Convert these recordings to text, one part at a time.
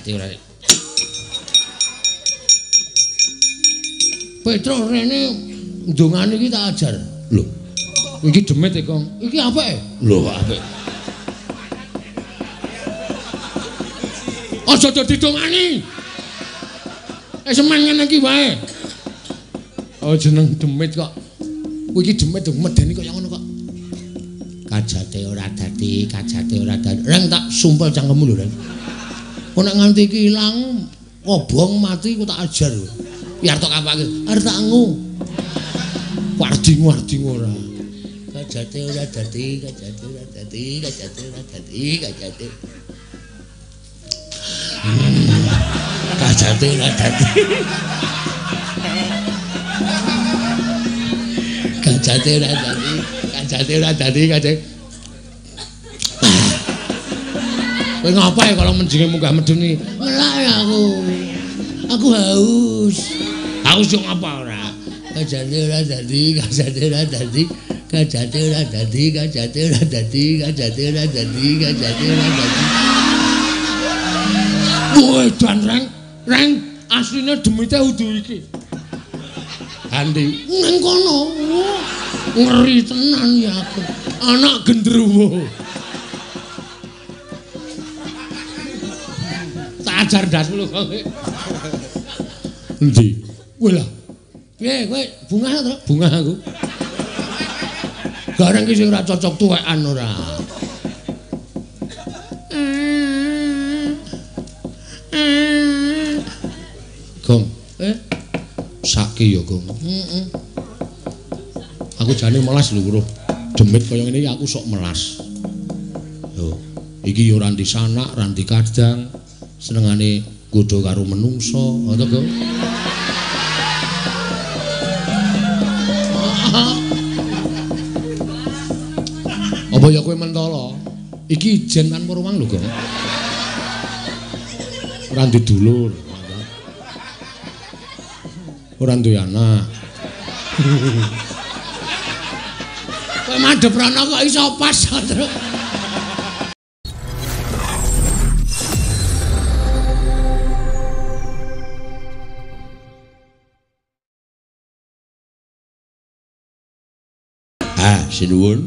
Kajate ora. Petro rene ndongane iki tak ajar. Lho. Iki demit e, Kong. Iki apik? Lho, apik. Aja dadi dongani. Semen ngene iki wae. Oh, jeneng demit kok. Kuwi iki demit medeni kaya ngono kok. Kajate ora dadi, kajate ora dadi. Reng tak sumpel cangkemmu lho, Reng. Kok nek nganti iki ilang, kobong mati ku tak ajar. Biar tok kapake, arep tak ngu. Warding-warding ora. Kajate ora dadi, kajate ora dadi, kajate ora dadi, kajate. Kajate ora dadi. Kajate ora dadi, kajate ora dadi, kajate. Kowe ngapa ya kalau menjinge munggah medun iki? Ngelak aku. Aku haus. Haus yo ngapa ora? Kajate ora dadi, kajate ora dadi, kajate ora dadi, kajate ora dadi, kajate ora dadi, kajate ora dadi. Woi, dan reng, reng asline demite udu iki. Andi nang kono. Ngeri tenan ya aku. Anak gendruwo. Tak ajar ndasmu lho kok. Endi? Kowe lah. Piye kowe bungah to? Bungah aku. Gareng ki sing ora cocok tuwekan ora. Gong. Saki ya, Gong. Heeh. Aku jane melas lho, Bro. Demit kaya ngene iki aku sok melas. Lho, iki ya ora ndi sanak, ora ndi kadang. Senengane nggodha karo menungso, ngono to, Gong? Apa ya kowe mentala? Iki ijen tanpa ruang lho, Gong. Ora ndi dulur. Ora duwe anak. Kowe madhep rono kok iso pas, Truk. Ah, sinuwun.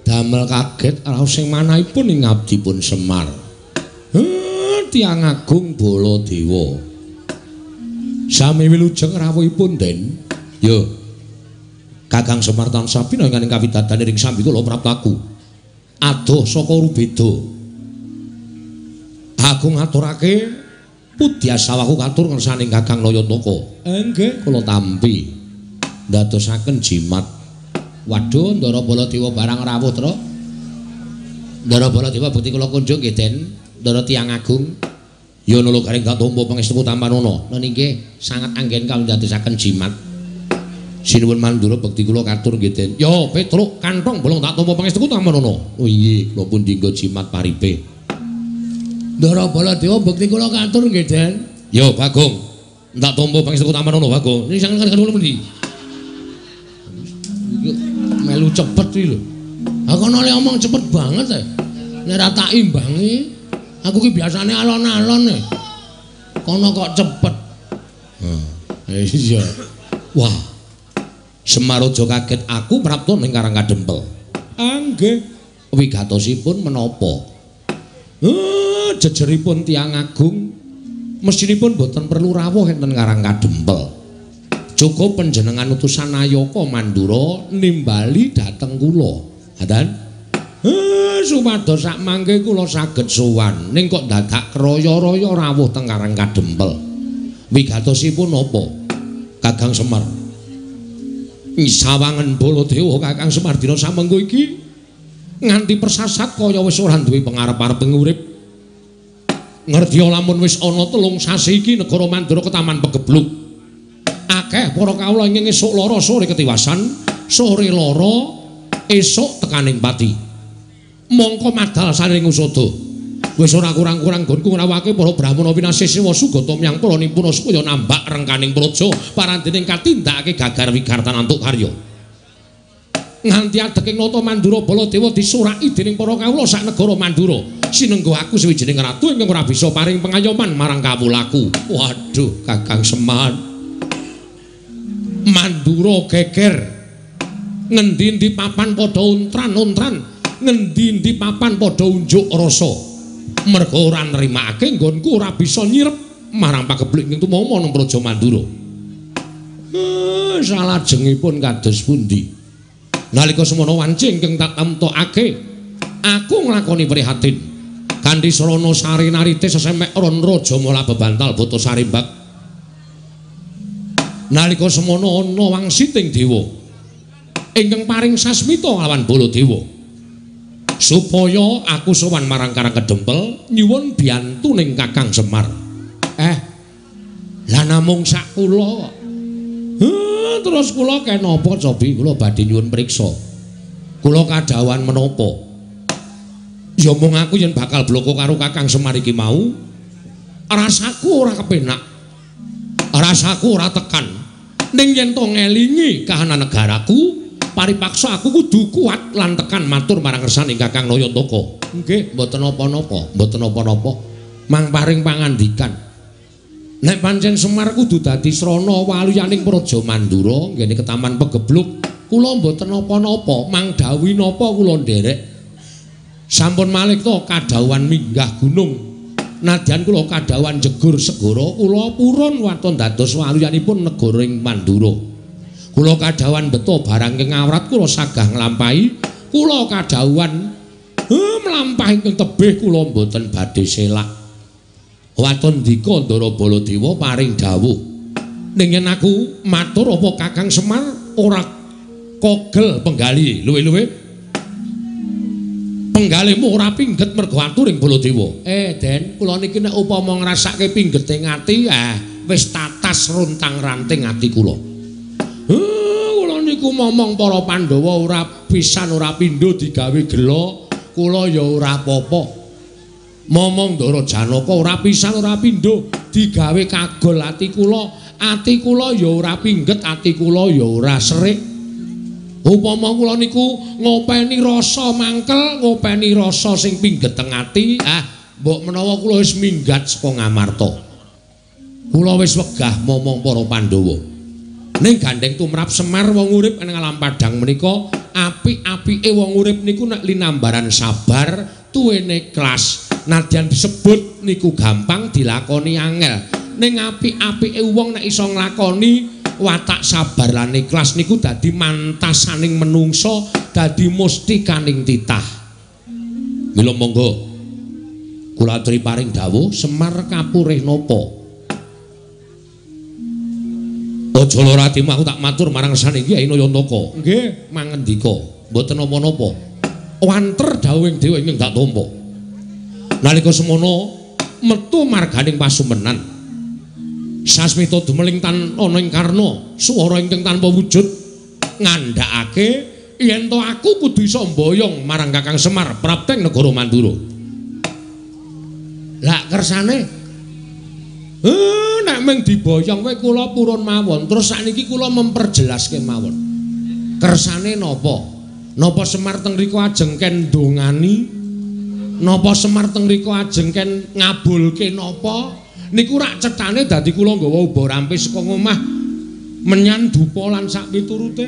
Damel kaget raos sing manahipun ing abdipun Semar. Tiyang agung Baladewa. Sami wilujeng rawuhipun, Den. Yo. Kakang Semar tansah pinangan ing kawidadan ing sambikala praptaku. Adoh saka Rubeda. Aku ngaturake pudyasawaku katur ngersaning Kakang Nayantaka. Nggih, kula tampi. Ndadosaken jimat. Waduh, Ndara Baladewa barang rawuh, Truk. Ndara Baladewa bekti kula kunjung nggih, Den. Ndara tiyang agung. Ya nula garing tak tampa pangestu tampanana. Nun inggih sangat anggen kawindadosaken jimat. Sinuwun Mandura bekti kula katur nggih, Den. Ya Petruk kantong bolong tak tampa pangestu tampanana. Oh inggih, kula pun dinggo jimat paripe. Ndara Baladewa bekti kula katur nggih, Den. Ya Bagong, tak tampa pangestu tampanana Bagong. Ini sangat kula pundi? Melu cepet iki lho. Aku ana omong cepet banget e. Nek ora tak imbangi, aku ki biasane alon-alon e. Kono kok cepet. Heh, iya. Wah. Semar aja kaget aku prapta ning Karang Kadempel. Nggih. Wigatosipun menapa? Jejeripun tiyang agung mestinipun boten perlu rawuh enten Karang Kadempel. Cukup panjenengan utusan Nayaka Mandura nimbali dhateng kula. Ngaten? Supados sak mangke kula saged sowan. Ning kok dadak kraya-raya rawuh teng Karang Kadempel. Wigatosipun napa? Kakang Semar. Sawangen Baladewa Kakang Semar dina samengko iki nganti persasat kaya wis ora duwe pengarep-arep urip. Ngerti lamun wis ana 3 sasi iki negara Mandura ketaman pegebluk. Akeh para kawula ingkang esuk lara sore ketiwasan, sore lara esuk tekaning pati. Mongko madal saring usada. Wis ora kurang-kurang nggonku ngrawake para brahmana pinasih sewa sugata myang para nipuna supaya nambak rengkaning praja parandening katindakake gagar wigartan antuk karya. Nganti adeking nata Mandura Baladewa disuraki dening para kawula sak negara Mandura. Sinenggo aku sawijining ratu ingkang ora bisa paring pengayoman marang kawulaku. Waduh, Kakang Semar. Mandura geger. Ngendi-endi papan padha untran-untran, ngendi-endi papan padha unjuk rasa. Merga ora nrimakake nggonku ora bisa nyirep marang pagebluk ing tumama nang Praja Mandura. Salajengipun kados pundi? Nalika semono wanci ingkang tak temtokake, aku nglakoni prihatin. Kanthi sarana sari narite sesemek ron raja mala bebantal bata sarimbak. Nalika semono ana wangsiting dewa ingkang paring sasmita lawan Baladewa supaya aku sowan marang Karang Kedempel nyuwun biyantuning Kakang Semar. Lah namung sak kula. Terus kula kenapa cobi kula badhe nyuwun priksa. Kula kadhawuhan menapa? Ya mung aku yen bakal bloko karo Kakang Semar iki mau, rasaku ora kepenak. Rasaku ora tekan. Ning yen to ngelingi kahanan negaraku, paripaksa aku kudu kuat lan tekan matur marang ngersaning Kakang Nayantaka. Nggih, mboten napa-napa, mboten napa-napa. Mang paring pangandikan. Nek pancen Semar kudu dadi srana waluyaning Praja Mandura nggene ketaman pegebluk, kula mboten napa-napa, mang dawuhi napa kula nderek. Sampun malih to kadhawuhan minggah gunung. Nadyan kula kadhawuhan jegur segara, kula purun waton dados waluyanipun negara ing Mandura. Kula kadhawuhan beto barang ing awrat kula sagah nglampahi, kula kadhawuhan mlampah ingkang tebih kula mboten badhe selak. Waton dika Ndara Baladewa paring dawuh. Ning yen aku matur apa Kakang Semar ora kogel penggali luwe-luwe. Penggalimu ora pingget mergo aturing Baladewa. Den, kula niki nek upama ngrasake pinggete ati, wis tatas runtang-ranting ati kula. Kula niku momong para Pandhawa ora pisan ora pindho digawe gela, kula ya ora apa-apa. Momong Ndara Janaka ora pisan ora pindho digawe kagol ati kula ya ora pingget, ati kula ya ora serik. Upama kula niku ngopeni rasa mangkel, ngopeni rasa sing pingget teng ati, mbok menawa kula wis minggat saka Ngamarta. Kula wis wegah momong para Pandhawa. Ning gandeng tumrap Semar wong urip ing alam padhang menika, apik-apike wong urip niku nek linambaran sabar, tuwene kelas. Nadyan disebut niku gampang dilakoni angel. Ning apik-apike wong nek iso nglakoni watak sabar lan ikhlas niku dadi mantasaning menungso, dadi mustikaning titah. Mila monggo kula aturi paring dawuh Semar kapurih napa? Aja lara atimu, aku tak matur marang ngersane Kyai Nayantaka. Nggih, mangendika, mboten napa-napa. Wanter dawuhing dewa ingkang tak tampa. Nalika semono metu marganing pasumenan. Sasmita dumeling tan ana ing karna, swara ingkang tanpa wujud ngandhakake yen to aku kudu iso mboyong marang Kakang Semar prapteng negara Mandura. Lah kersane nek mung diboyong kowe kula purun mawon. Terus sakniki kula memperjelas kemawon. Kersane napa? Napa Semar teng mriku ajeng ken ndongani? Napa Semar teng mriku ajeng ken ngabulke napa? Niku rak cethane dadi kula nggawa uba rampe saka ngomah menyan dupa lan sak piturute.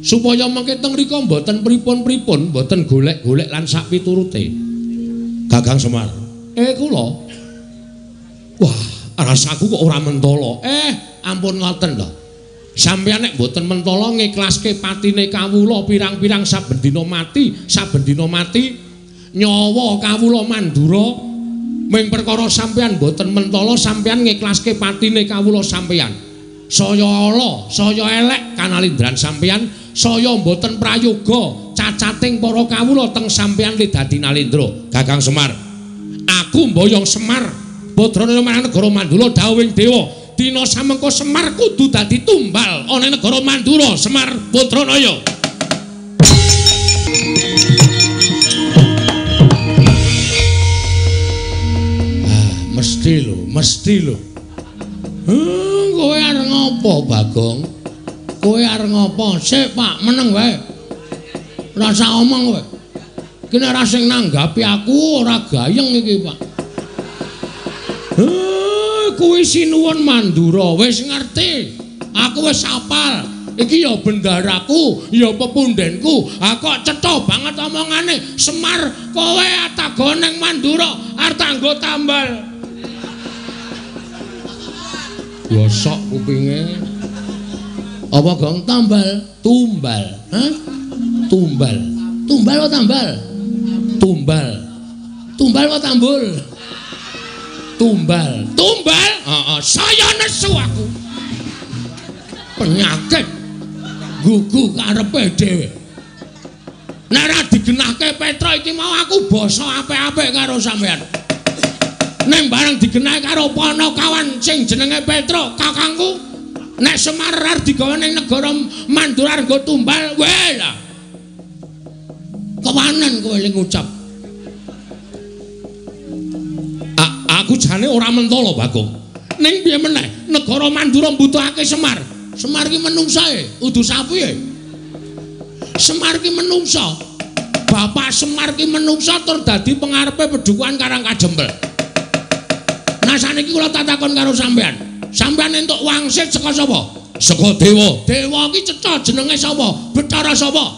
Supaya mengke teng mriku mboten pripun-pripun, mboten golek-golek lan sak piturute. Kakang Semar. Kula. Wah, rasaku kok ora mentala. Ampun ngoten lho. Sampeyan nek mboten mentala ngiklaske patine kawula pirang-pirang saben dina mati, saben dina mati nyawa kawula Mandura. Ming perkara sampeyan mboten mentala sampeyan ngiklaske patine kawula sampeyan. Saya ala, saya elek kanalindran sampeyan, saya mboten prayoga cacating para kawula teng sampeyan li dadi nalindra. Kakang Semar, aku mboyong Semar Badranaya marang negara Mandura dawuhing dewa. Dina samengko Semar kudu dadi tumbal ana ing negara Mandura. Semar Badranaya. Mesti lho, mesti lho. Kowe arep ngopo, Bagong? Kowe arep ngopo? Sik, Pak, meneng wae. Rasa omong kowe. Iki nek ora sing nanggapi aku ora gayeng iki, Pak. Kuwi sinuwun Mandura, wis ngerti. Aku wis hafal. Iki ya bendaraku, ya pepundhenku. Ha kok cetha banget omongane. Semar kowe atago ning Mandura arep tanggo tambal. Gosok kupinge. Apa gong tambal? Tumbal. Hah? Tumbal. Tumbal apa tambal? Tumbal. Tumbal apa tambul? Tumbal. Tumbal? Heeh, saya nesu aku. Penyakit gugu karepe dhewe. Nek ora digenahke Petra iki mau aku basa apik-apik karo sampean. Ning bareng digenahke karo Panakawan sing jenenge Petra, kakangku, nek Semar arep digawa ning negara Mandura nggo tumbal, weh lah. Kewanen kowe ling ngucap. Aku jane ora mentolo, Bagong. Ning piye meneh, negara Mandura mbutuhake Semar. Semar ki menungsae, udu sapi e. Semar ki menungsa. Bapak Semar ki menungsa tur dadi pengarepe pedukuhan Karang Kajempel. Nah saniki kula tatakon karo sampean. Sampean entuk wangsit saka sapa? Saka dewa. Dewa ki cetha jenenge sapa? Bathara sapa?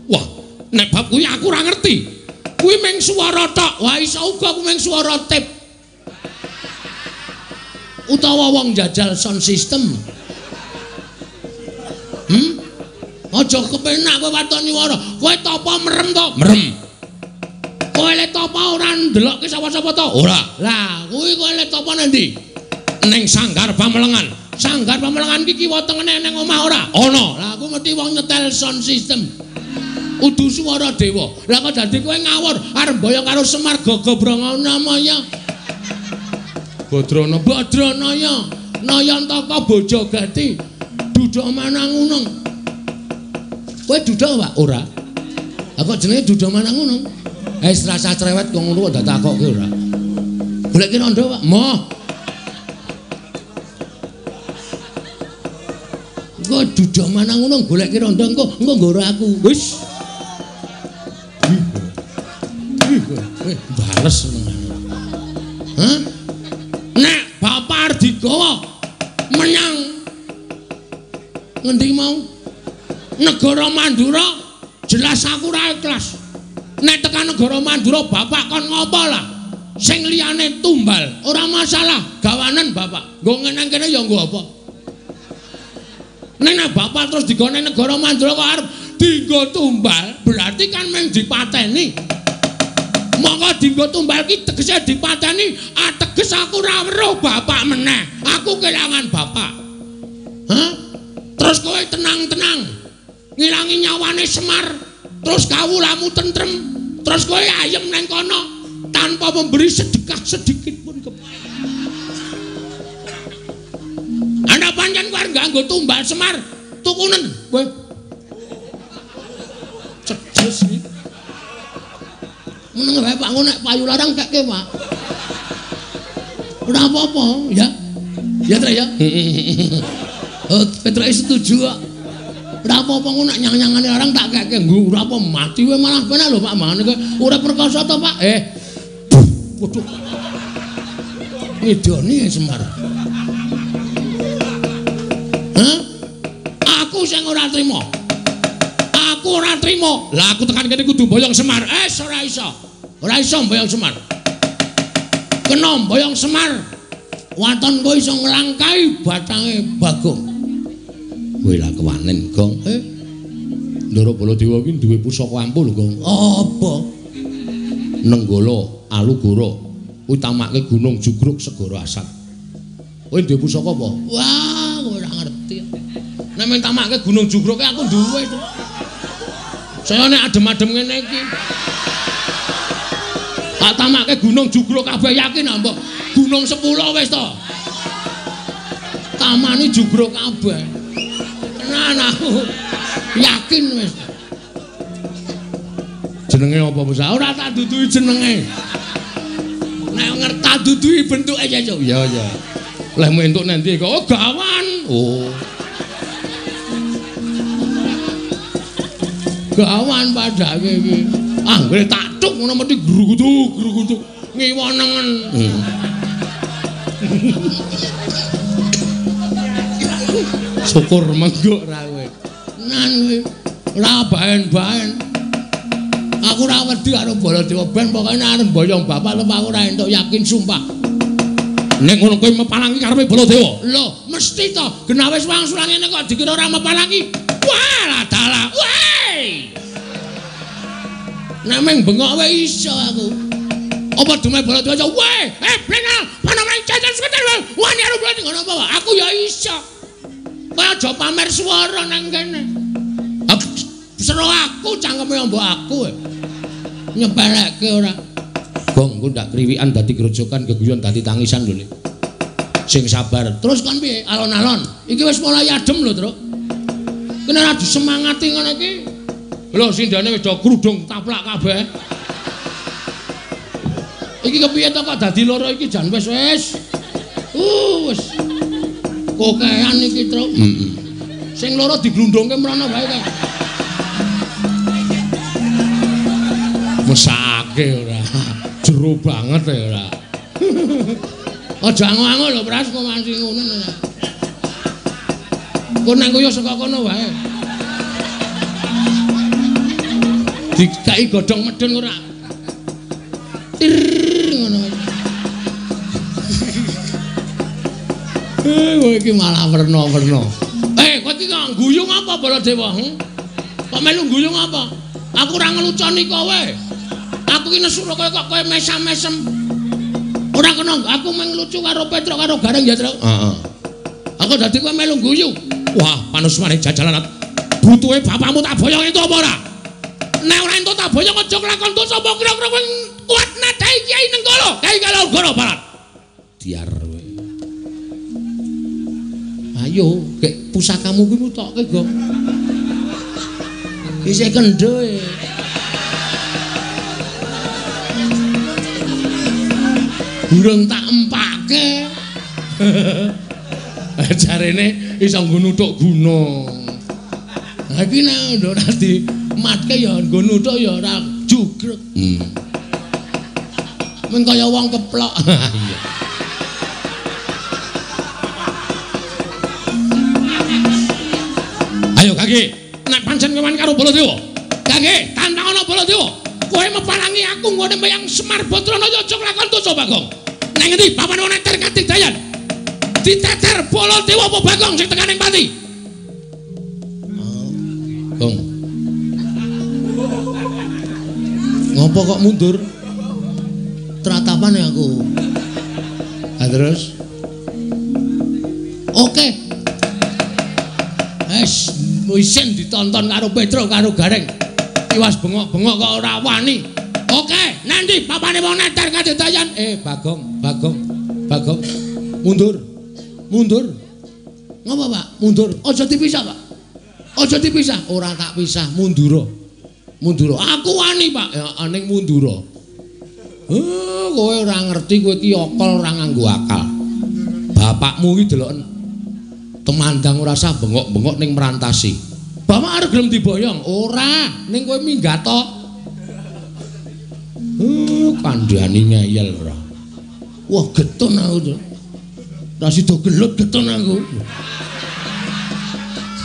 Wah, nek bab kuwi aku ora ngerti. Kuwi mung swara tok. Wah, iso uga kuwi mung swara tip. Utawa wong jajal sound system. Aja kepenak kowe waton nyuwara. Kowe tapa merem to? Merem. Kowe le tapa ora ndelokke sapa-sapa to? Ora. Lah, kuwi kowe le tapa nang ndi? Ning Sanggar Pamelengan. Sanggar Pamelengan iki kiwa tengene ning omah ora? Ana. Lah aku mesti wong nyetel sound system. Udu swara dewa. Lah kok dadi kowe ngawur arep mboyong karo Semar Gagabranana maya. Badrana Badranaya Nayantaka Bojogati Duda Manangunung. Kowe duda Pak? Ora. Lah kok jenenge Duda Manangunung? Wis rasa cerewet kok ngono kok ditakokke ora. Goleki rondo Pak? Moh. Kok Duda Manangunung goleki rondo engko engko nggoro aku. Wis. Bales senengane. Hah? Nek bapak arep digawa menyang ngendi mau? Negara Mandura, jelas aku ora ikhlas. Nek tekan negara Mandura bapak kon ngopo lah? Sing liyane tumbal, ora masalah, gawanen bapak. Nggo nang kene ya nggo apa? Nek bapak terus digawa nang negara Mandura kok arep dienggo tumbal, berarti kan mung dipateni. Monggo dienggo tumbal ki tegese dipateni, ateges aku ora weruh bapak meneh. Aku kelangan bapak. Hah? Terus kowe tenang-tenang ngilangi nyawane Semar, terus kawulamu tentrem, terus kowe ayem nang kono tanpa memberi sedekah sedikit pun ke. Ana pancen kowe arep nganggo tumbal Semar, tukunen kowe. Cedes iki. Meneng wae Pak, ngono nek payu larang kekke, Pak. Ora apa-apa, ya. Ya, Tre ya. Oh, Petruk setuju kok. Ora apa-apa ngono nek nyang-nyangane larang tak kekke. Nggo ora apa mati wae malah penak lho Pak, mangane kowe ora perkasa to, Pak. Waduh. Ngidoni Semar. Hah? Aku sing ora trima. Aku ora trima. Lah aku tekan kene kudu mboyong Semar. Ora iso. Ora iso mboyong Semar. Kena mboyong Semar. Waton kowe iso nglangkai batange Bagong. Kowe lah kewanen, Gong. Ndara Baladewa iki duwe pusaka ampuh lho, Gong. Apa? Nenggala Alugoro. Kuwi tamake Gunung Jugruk Segara Asat. Kowe duwe pusaka apa? Wah, kowe ora ngerti. Nek men tamake Gunung Jugruk aku duwe to. Saya nek adem-adem ngene iki. Tak tamake Gunung Jugruk kabeh yakin ah, mbok. Gunung 10 wis to. Tamane jugruk kabeh. Tenan aku. Yakin wis. Jenenge apa, Musa? Ora tak duduhi jenenge. Nek ngerti tak duduhi bentuke ya, Cuk. Ya, ya. Lehmu entuk nanti kok oh gawan. Oh. Gawan padake iki. Anggere tak tuk ngono mesti grugutuk grugutuk ngiwa nengen. Syukur menggok ra kowe. Nan kowe ora baen-baen. Aku ora wedi karo Baladewa ben pokoke nek arep mboyong bapak lep aku ora entuk yakin sumpah. Nek ngono kowe mepalangi karepe Baladewa. Lho, mesti to. Genah wis wangsulan ngene kok dikira ora mepalangi. Wah, dalah. Weh. Nek meng bengok wae iso aku. Apa dume Baladewa iso? Weh, blenal, panomreng jajan seketer. Wani karo Baladewa ngono apa? Aku ya iso. Kowe aja pamer swara nang kene. Sero aku cangkeme mbok aku. Nyepelekke ora. Gong engko ndak kriwikan dadi grojokan geguyon dadi tangisan lho. Sing sabar. Terus kon piye? Alon-alon. Iki wis mulai adem lho, Truk. Kene ora disemangati ngono iki. Lho sindane wis do krudung taplak kabeh. Iki kepiye to kok dadi loro iki jan wis wis. Wis. Kokean iki, Truk. Heeh. Sing loro diglundungke mrono wae kae. Mesake ora. Jero banget ya ora. Aja ango-ango lho Pras kok masih ngono ora. Kok nang koyo saka kono wae. Dikai godhong medhun ora. Tir ngono. Kowe iki malah werna-werna. Kowe iki kok guyung apa Baladewa? Kok melu guyung apa? Aku ora ngeluconi kowe. Aku iki nesu kaya kok kowe mesam-mesem. Ora kena aku mung lucu karo Petruk karo Gareng ya, Truk. Heeh. Aku dadi kowe melu guyu. Wah, panusmane jajalan. Butuhe bapakmu tak boyong entuk apa ora? Nek ora entuk tak boyong aja kelakon dosa apa kira-kira kowe kuat nadai Kyai Nenggala, Kyai Kalogoro Barat. Diar kowe. Ayo, gek pusakamu kuwi mutokke, Gong. Isih kendho e. Durung tak empake. Jarene iso nggo nuthuk guna. Lah iki nek ora dimatke ya nggo nuthuk ya ora jugrek. Mung kaya wong keplok. Iya. Ayo Kaki, nek pancen kewan karo Baladewa. Kaki, tantangono Baladewa. Kowe mepalangi aku nggone meyang Semar Badranaya aja nglakon dosa Bagong. Nang ngendi papan ana ter kadigdayan? Diteter Baladewa apa Bagong sing tekaning pati? Gong. Ngopo kok mundur? Tratapan ya aku. Ha terus? Oke. Wes isin ditonton karo Petruk karo Gareng. Tiwas bengok-bengok kok ora wani. Oke, nanti papane wong neter kadedayan. Bagong, Bagong, Bagong. Mundur. Mundur. Ngopo, Pak? Mundur. Aja dipisah, Pak. Aja dipisah. Ora tak pisah, mundura. Mundura. Aku wani, Pak. Ya ning mundura. Kowe ora ngerti kowe iki akal ora nganggo akal. Bapakmu iki deloken temandang ora sah bengok-bengok ning merantasi. Bapak arep gelem diboyong? Ora, ning kowe minggat to. Kandhani ngeyel ora. Wah, getun aku to. Ora sida gelut getun aku.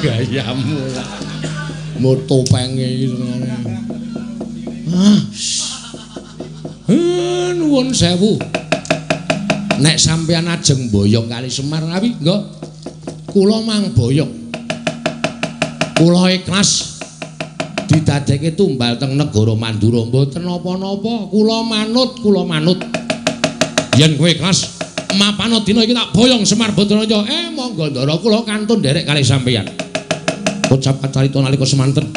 Gayamu ora. Mo topenge iki senengane. Ah. Nuwun sewu. Nek sampeyan ajeng boyong kali Semar ngawi, nggih. Kula mang boyong. Kula ikhlas didadekke tumbal teng negara Mandura mboten napa-napa. Kula manut, kula manut. Yen kowe ikhlas mapana dina iki tak boyong Semar Badranaya. Monggo ndara kula kantun nderek kali sampeyan. Ucap kacarita nalika semanten.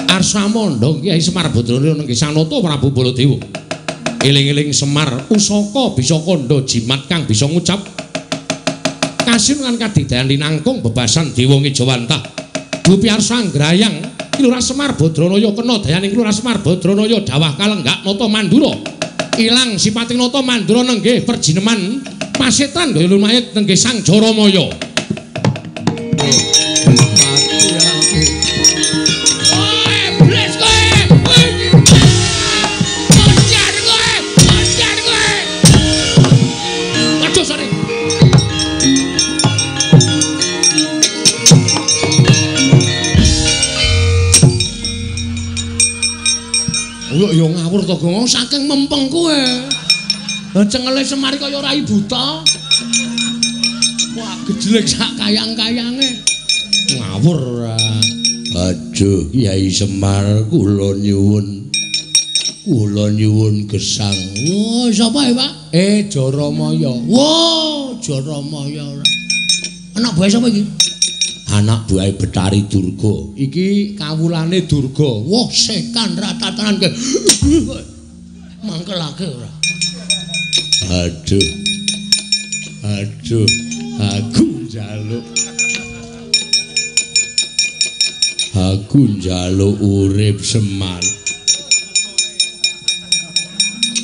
Arsa mondhong Kyai Semar Badranaya nenggih Sanata Prabu Baladewa. Eling-eling Semar pusaka bisa kandha jimat kang bisa ngucap kasinungan kadigdayan linangkung bebasan dewa ngejawantah. Dupi arsa nggrayang Ki Lurah Semar Badranaya kena dayaning Ki Lurah Semar Badranaya dawah kalenggak nata Mandura. Ilang sipating nata Mandura nenggih perjineman pasetan gaya lumayit nenggih Sang Jaramaya. Kok ya ngawur to, Gong, saking mempeng kowe. Lah cengele Semar kaya rai buta. Wah, gejlek sak kayang-kayange. Ngawur ora. Aduh, Kyai Semar kula nyuwun. Kula nyuwun gesang. Wah, sapa ya, Pak? Jaramaya. Wah, Jaramaya ora. Anak buahe sapa iki? Anak buahe Bathari Durga. Iki kawulane Durga. Wah, setan ratatanan ke. Mangkelake ora. Aduh. Aduh, aku njaluk. Aku njaluk urip Semar.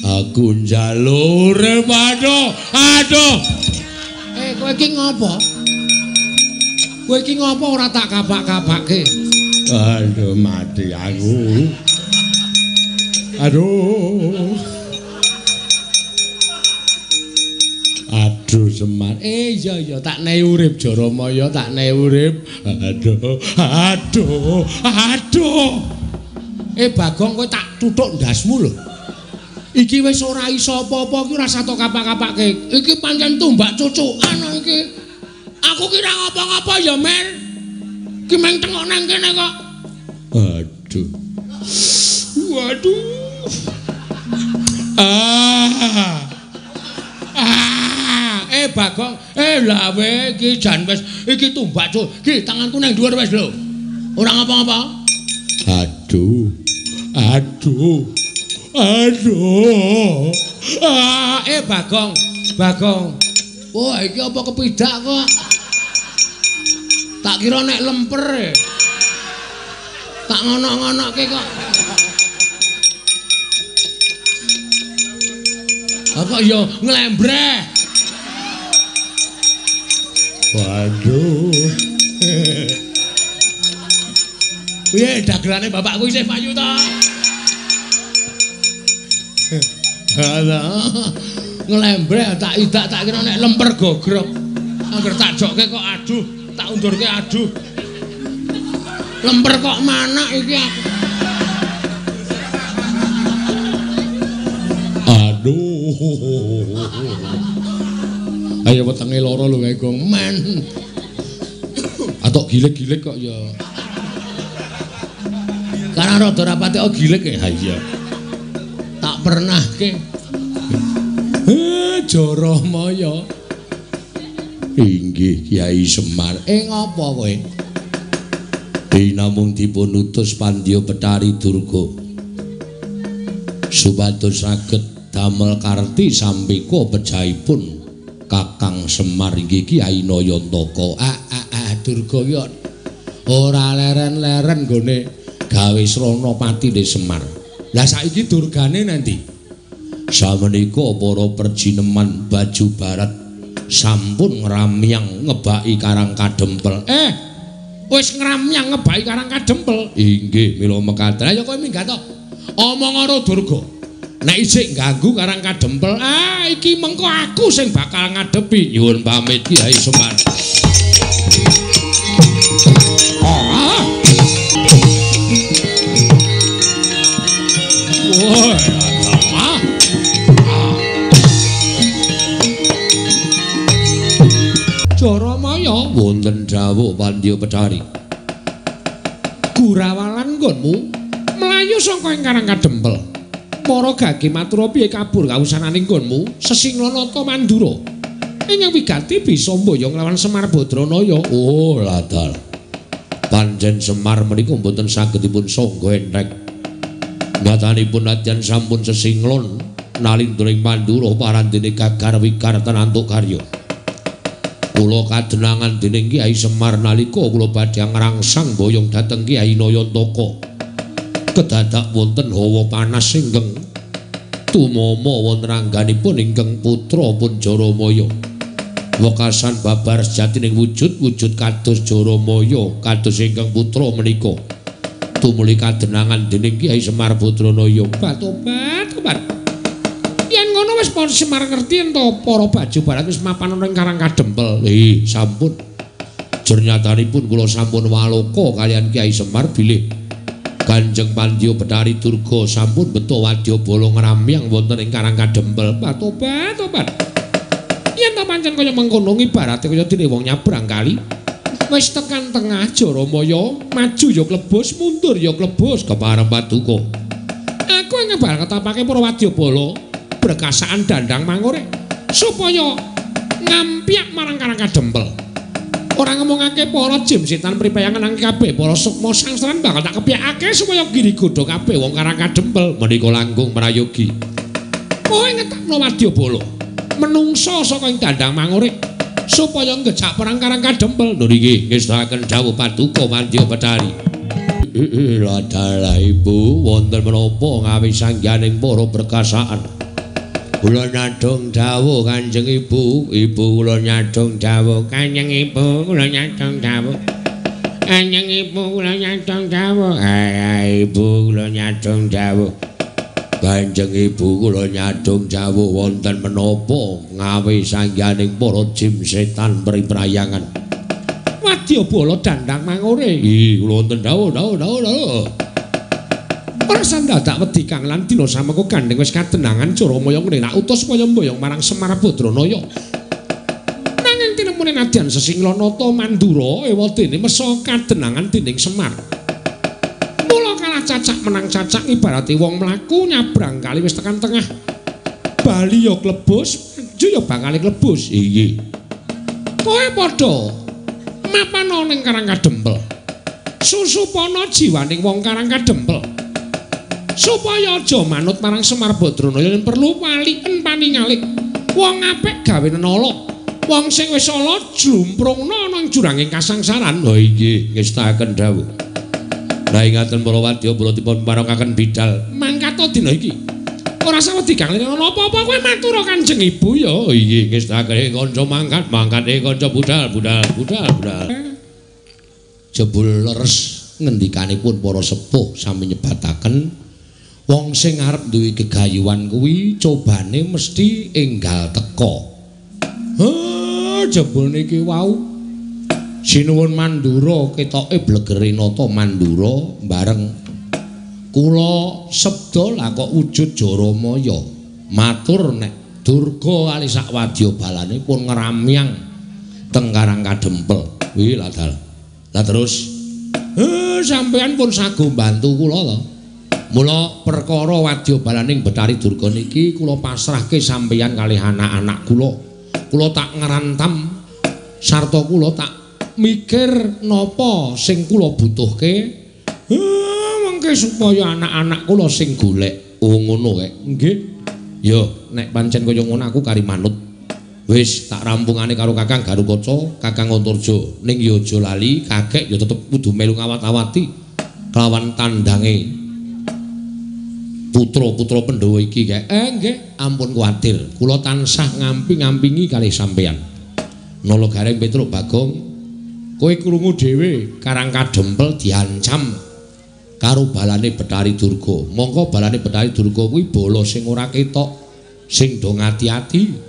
Aku njaluk urip. Aduh, aduh. Kowe iki ngopo? Kowe iki ngopo ora tak kapak-kapake? Aduh, mati aku. Aduh. Aduh Semar. Iya iya tak nehi urip Jaramaya, tak nehi urip. Aduh, aduh, aduh. Bagong kowe tak tuthuk ndasmu lho. Iki wis ora iso apa-apa iki ora satok kapak-kapake. Iki pancen tumbak cucukan iki. Aku kira ngapa-ngapa ya, Mer. Ki meng tengok nang kene kok. Aduh. Waduh. Ah. Ah, Bagong, lawe iki jan wis iki tumbak cuk. Ki tanganku nang dhuwur wis lho. Ora ngapa-ngapa. Aduh. Aduh. Aduh. Ah, Bagong, Bagong. Wah, iki apa kepidak kok? Tak kira nek lemper. Tak ngono-ngonoke kok. Kok ya nglembreh. Waduh. Piye dagelane bapakku isih payu ta? Alah. Nglembreh tak idak tak kira nek lemper gogrok. Angger tak jokke kok aduh, tak undurke aduh. Lemper kok manak iki aku. Aduh. Ayo wetenge lara lho kae Gong. Men. Atok gilik-gilik kok ya. Karena rada rapate kok gilik ya. Ha iya. Tak pernahke. Jaramaya. Inggih Kyai Semar. Ngopo kowe? Dinamung dipun utus Pandya Bathari Durga supados saged damel karti sampika pejahipun Kakang Semar inggih Kyai Nayantaka. Durga ki ora leren-leren nggone gawe srana patine Semar. Lah saiki durgane nanti? Samenika para perjineman baju barat sampun ngramyang ngebaki Karang Kadempel. Wis ngramyang ngebaki Karang Kadempel. Inggih, mila mekaten. Ayo kowe minggat to. Omong karo Durga. Nek isih ganggu Karang Kadempel, iki mengko aku sing bakal ngadepi. Nyuwun pamit Kyai Semar. Wah. Jaramaya wonten dawuh Pandya Bathari. Gurawalan nggonmu mlayu saka ing Karang Kadempel. Para gage matura piye kabur kawusananing nggonmu Sesinglanata Mandura. Ingkang wigati bisa mboyong lawan Semar Badranaya. Oh, ladal. Pancen Semar menika mboten saged dipun sangga entheng. Nyatanipun nadyan sampun sesinglon nalindra ing Mandura parandene gagar wigar tenantuk karya. Kula kadenangan dening Kyai Semar nalika kula badhe ngrangsang boyong dhateng Kyai Nayantaka. Kedadak wonten hawa panas ingkang tumama wonten angganipun ingkang putra pun Jaramaya. Wekasan babar sejatining wujud-wujud kados Jaramaya kados ingkang putra menika. Tumuli kadenangan dening Kyai Semar Badranaya. Tobat, tobat. Yen ngono wis para Semar ngerti yen to para baju barat wis mapan ana ing Karang Kadempel. Sampun. Jernyatanipun kula sampun waloka kaliyan Kyai Semar bilih Kanjeng Pandya Bathari Durga sampun beto wadyabala ngramyang wonten ing Karang Kadempel. Tobat, tobat. Yen ta pancen kaya mengkono ibarate kaya dene wong nyabrang kali. Wis tekan tengah Jaramaya, maju ya klebus, mundur ya klebus kepareng paduka. Aku ngebar ketapake para wadyabala brekasaan dandang mangure supaya ngampyak marang Karang Kadempel. Ora ngomongake para jim setan pripayangan nang kabeh para sukma sangsaran bakal tak kepyakake supaya giri godha kabeh wong Karang Kadempel menika langkung prayogi. Kowe ngetapno wadyabala menungsa saka ing dandang mangure supaya ngejak perang Karang Kadempel. Lho niki ngestakaken dawuh paduka Mandya Bathari. Ladalah ibu wonten menapa ngawisangganing para perkasaan. Kula nyadong dawuh Kanjeng Ibu, ibu kula nyadong dawuh Kanjeng Ibu, kula nyadong dawuh. Kanjeng Ibu kula nyadong dawuh. Ibu kula nyadong dawuh. Kanjeng Ibu kula nyadong dawuh wonten menapa ngawisangganing para jim setan priprayangan. Wadyabala dandang mangure. Nggih, kula wonten dawuh, dawuh, dawuh, dawuh. Ora sandadak wedi Kang lan dina samengko gandeng wis kadenangan Jaramaya ngene tak utus supaya mboyong marang Semar Badranaya. Nanging tinemune nadyan Sesinglanata Mandura ewadene mesa kadenangan dening Semar. Mula kalah cacak menang cacak ibarate wong mlaku nyabrang kali wis tekan tengah. Bali ya klebus, maju ya bakal klebus. Iya. Kowe padha mapana ning Karang Kadempel. Susupana jiwaning wong Karang Kadempel. Supaya aja manut marang Semar Badranaya yen perlu waliken paningalik. Wong apik gawe nala. Wong sing wis ala jlumprungna ana ing juranging kasangsaran. Ha inggih, ngestakaken dawuh. Lah ingaten para wadya kula dipun parengaken bidal mangkata dina iki. Ora sawedi Kang ana apa-apa kowe matur Kanjeng Ibu ya. Inggih, ngestakaken kanca mangkat, mangkate kanca budal, budal, budal, budal. Jebul leres ngendikanipun para sepuh sami nyebataken wong sing arep duwe gegayuhan kuwi cobane mesti enggal teka. Ha, jebul niki wau sinuwun Mandura ketoke blegere nata Mandura bareng kula sabda lah kok wujud Jaramaya. Matur nek Durga kali sak wadyabalane pun ngramyang teng Karang Kadempel. Kuwi lah dal. Lah terus sampeyan pun sago mbantu kula to. Mula perkara wadyabalaning Bathari Durga niki kula pasrahke sampeyan kalih anak-anak kula. Kula tak ngrantam sarta kula tak mikir napa sing kula butuhke. Mengke supaya anak-anak kula sing golek. Oh ngono kek. Nggih. Ya, nek pancen kaya ngono aku kari manut. Wis tak rampungane karo Kakang Garukaca, Kakang Antarja. Ning ya aja lali, kakek ya tetep kudu melu ngawat-awati kelawan tandange putra-putra Pandhawa iki kek. Nggih, ampun kuwatir. Kula tansah ngamping-ngampingi kalih sampeyan. Nala Gareng Petruk Bagong, kowe krungu dhewe Karang Kadempel diancam karo balane Bathari Durga. Mongko balane Bathari Durga kuwi bala sing ora ketok, sing do ngati-ati.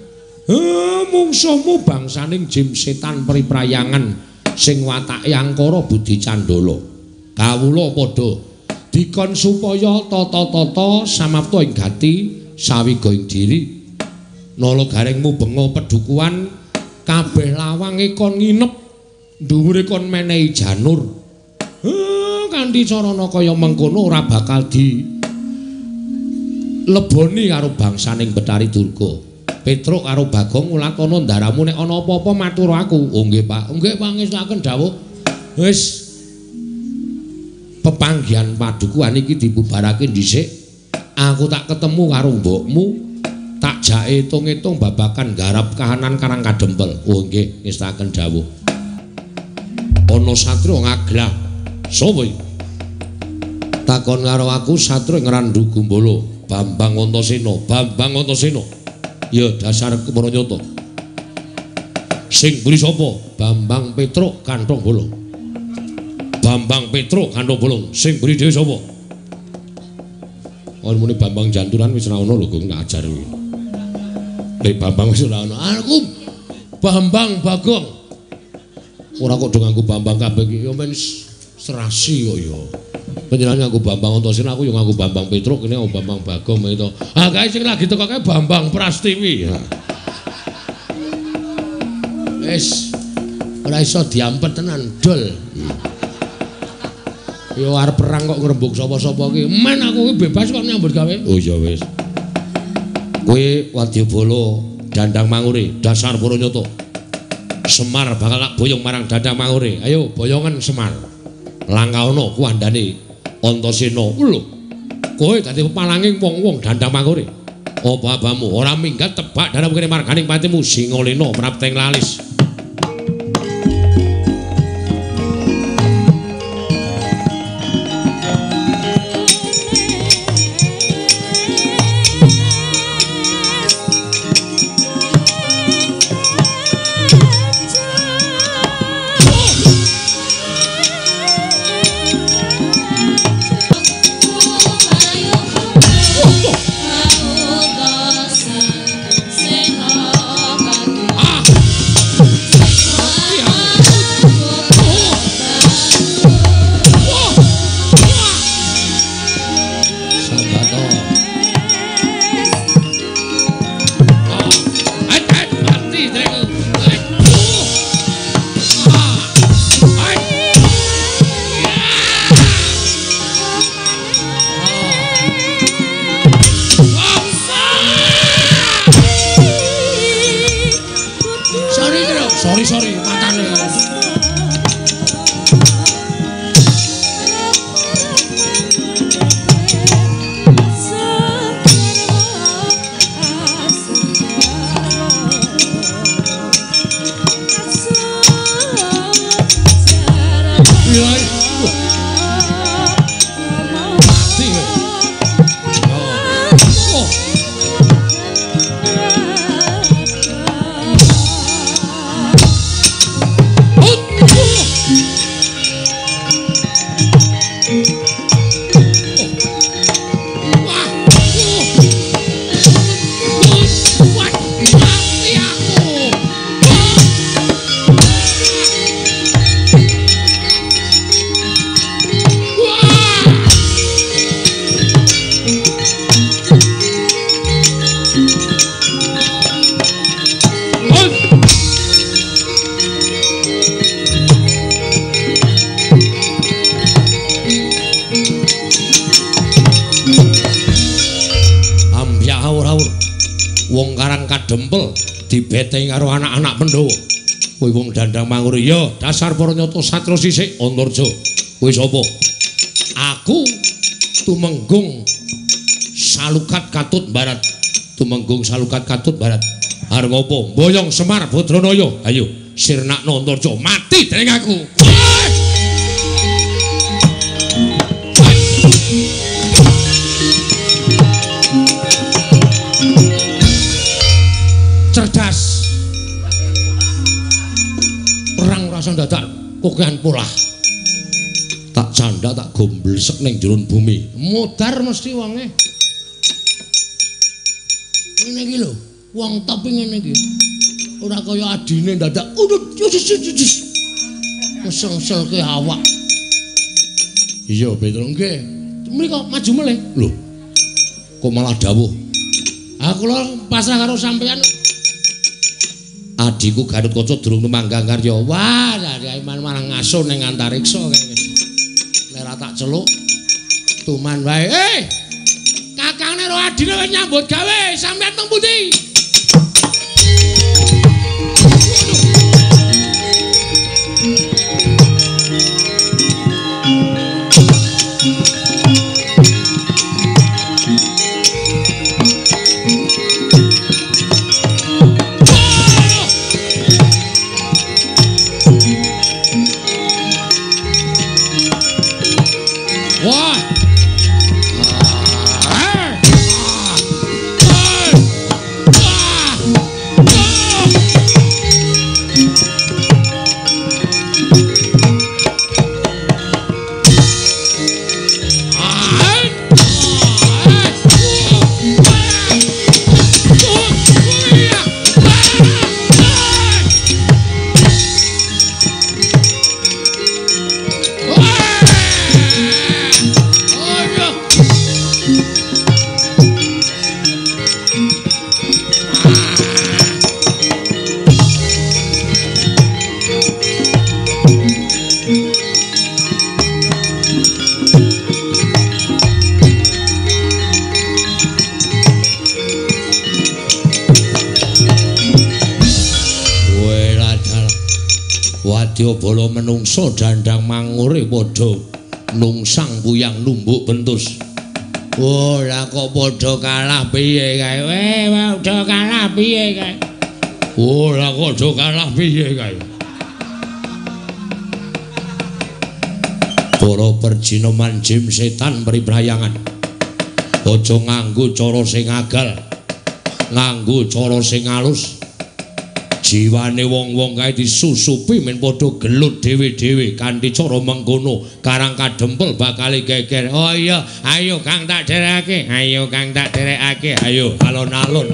Mungsuhmu bangsaning jim setan priprayangan sing watake angkara budi candala. Kawula padha dikon supaya tata-tata samapta ing gati sawiga ing diri. Nala Gareng mubenga pedukuhan kabeh lawange kon nginep, dhuwure kon menehi janur. Kanthi carana kaya mengkono ora bakal di leboni karo bangsaning Bathari Durga. Petruk karo Bagong ulatana ndaramu nek ana apa-apa matur aku. Oh nggih Pak, nggih pangestakaken dawuh. Wis pepanggihan padukuhan iki dibubarake dhisik. Aku tak ketemu karo mbokmu, tak jake hitung-hitung babakan garap kahanan Karang Kadempel. Oh nggih, ngestakaken dawuh. Ana satria ngaglah. Sapa iki? Takon karo aku satria Ngrandu Gumbala, Bambang Antasena, Bambang Antasena. Ya dasar kepara nyata. Sing mburi sapa? Bambang Petruk Kanthong Bolong. Bambang Petruk Kanthong Bolong. Sing mburi dhewe sapa? Ono muni Bambang Janturan wis ora ono lho, Gong, tak ajar kuwi. Nek Bambang wis ora ono. Aku Bambang Bagong. Ora kok do nganggo Bambang kabeh iki ya men serasi kok ya. Panjenengan nganggo Bambang Antasena, aku yo nganggo Bambang Petruk, kene nganggo Bambang Bagong itu. Ah kae sing lagi teko kae Bambang Prastiwi. Wis ora iso diampet tenan, dol. Yo arep perang kok ngrembug sapa-sapa ki. Men aku ki bebas kok nyambut gawe. Oh iya wis. Kowe wadyabala Dandang Mangure, dasar para nyata. Semar bakal tak boyong marang Dandang Mangure. Ayo boyongan Semar. Langkaana kuwandane Antasena. Lho. Kowe dadi pepalanging wong-wong Dandang Mangure. Apa abamu ora minggat tebak darah kene marganing patimu Singalena prapteng lalis. Sorry, matane. Wong karang kadempel dibeteng karo anak-anak Pandhawa. Kowe wong Dandang Mangure ya dasar para nyata satra sisik Antarja. Kowe sapa? Aku Tumenggung Salukat Katut Barat. Tumenggung Salukat Katut Barat. Arep ngopo? Boyong Semar Badranaya. Ayo sirnakno Antarja mati dening aku. Cerdas. Perang rasa dadak kokean polah. Tak canda tak gomblesek ning jero bumi. Modar mesti wonge. Ngene iki lho, wong top ngene iki. Ora kaya adine dadak udut ngesel-ngeselke awak. Iya, Petro nggih. Mriko maju melih. Lho. Kok malah dawuh? Aku lho pasrah karo sampeyan. Adhiku Gatot Kaca durung tumanggang karya. Wah, malah ngasuh ning antariksa kae wis. Nek ora tak celuk tuman wae. Eh! Kakangne karo adine wis nyambut gawe, sampeyan teng pundi? Wah. Ah. Wadyabala menungsa dandang mangure padha nungsang puyang numbuk bentus. Oh, lah kok padha kalah piye kae? Padha kalah piye kae? Oh, lah kok padha kalah piye kae? Para perjinoman jim setan priprayangan. Aja nganggo cara sing agal, nganggo cara sing alus. Jiwane wong-wong kae disusupi men padha gelut dhewe-dhewe kanthi cara mengkono Karang Kadempel bakal geger. Oh iya, ayo Kang tak derekake, ayo Kang tak derekake, ayo alon-alon.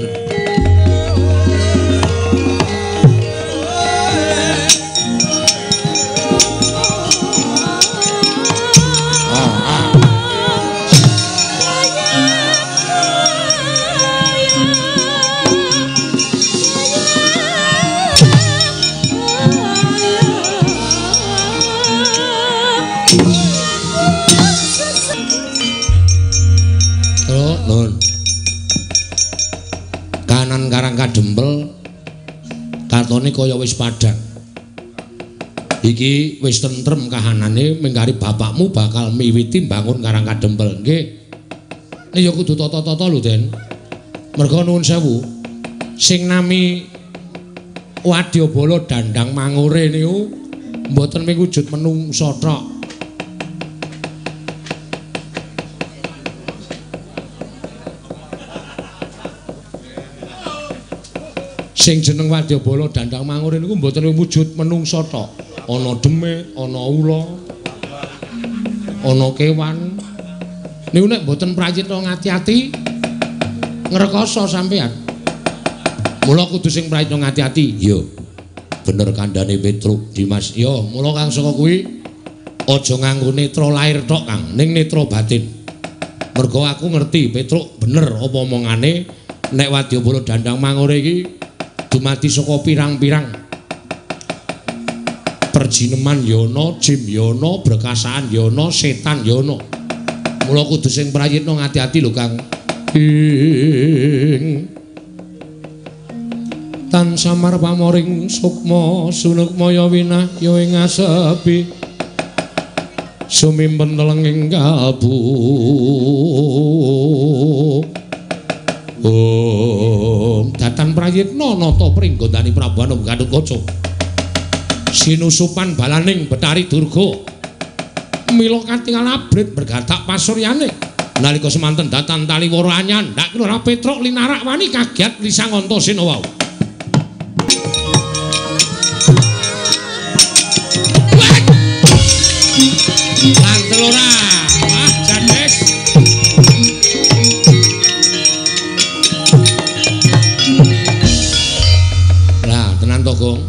Kadempel katone kaya wis padhang. Iki wis tentrem kahanane mengkari bapakmu bakal miwiti mbangun Karang Kadempel. Nggih. Nek ya kudu tata-tata lho, Den. Merga nuwun sewu. Sing nami Wadyabala dandang mangure niku mboten mung wujud menungsa tok. Sing jeneng Wadyabala dandang mangure niku mboten wujud menungsa tok. Ana demit, ana ula, ana kewan. Niku nek mboten prayitna ngati-ati ngrekoso sampean. Mula kudu sing prayitna ngati-ati. Iya. Bener kandhane Petruk Dimas. Ya, mula kang saka kuwi aja nganggo netra lair tok, Kang, ning netra batin. Mergo aku ngerti Petruk bener apa omongane nek Wadyabala dandang mangure iki dumadi saka pirang-pirang perjineman yana, jim yana, brekasaan yana, setan yana. Mula kudu sing prayitna ngati-ati lho, Kang. Ing tan samar pamoring sukma sunukmaya winahya ing asepi sumimpen telenging kalbu. Om datan prayitna nata pringgondani Prabu Anom Gatotkaca sinusupan balaning Betari Durga mila katingal abrit bergatak pasuryane nalika semanten datan taliwara anyandak Lurah Petruk linarak wani kagiat Lisanganta Sena wau. Lantel ora. Wah, jades. Lah, tenan to, Gong.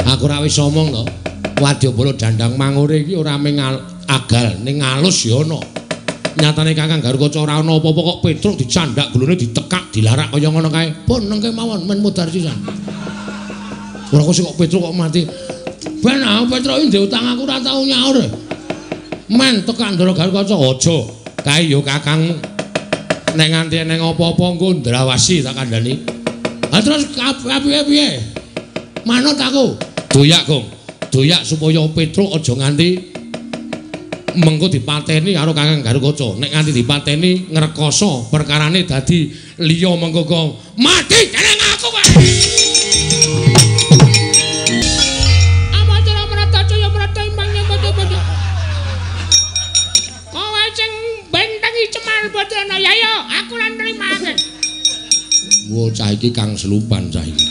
Aku ora wis omong to. Wadyabala dandang mangure iki ora mung agal, ning alus ya ana. Nyatane Kakang Garukaca ora ana apa-apa kok Petruk dicandak gulune ditekak, dilarak kaya ngono kae. Pun nengke mawon men mudhar sisan. Ora kok sik kok Petruk kok mati. Ben aku Petruk iki ndek utang aku ora tau nyaur. Men tekak Ndara Garukaca aja. Kae ya kakangmu. Nek nganti eneng apa-apa engko ndrawasi tak kandhani. Ha terus piye-piye? Manut aku. Doyak, Gong. Doyak supaya Petruk aja nganti mengko dipateni karo Kakang Garukaca. Nek nganti dipateni ngrekoso perkarane dadi liya mengko kok mati jeneng aku kowe. Amatera merata jaya merata imbang padha-padha. Kowe sing bentengi Cemar Badrana ya ya aku lan nrimake. Wo cah iki kang selupan cah iki.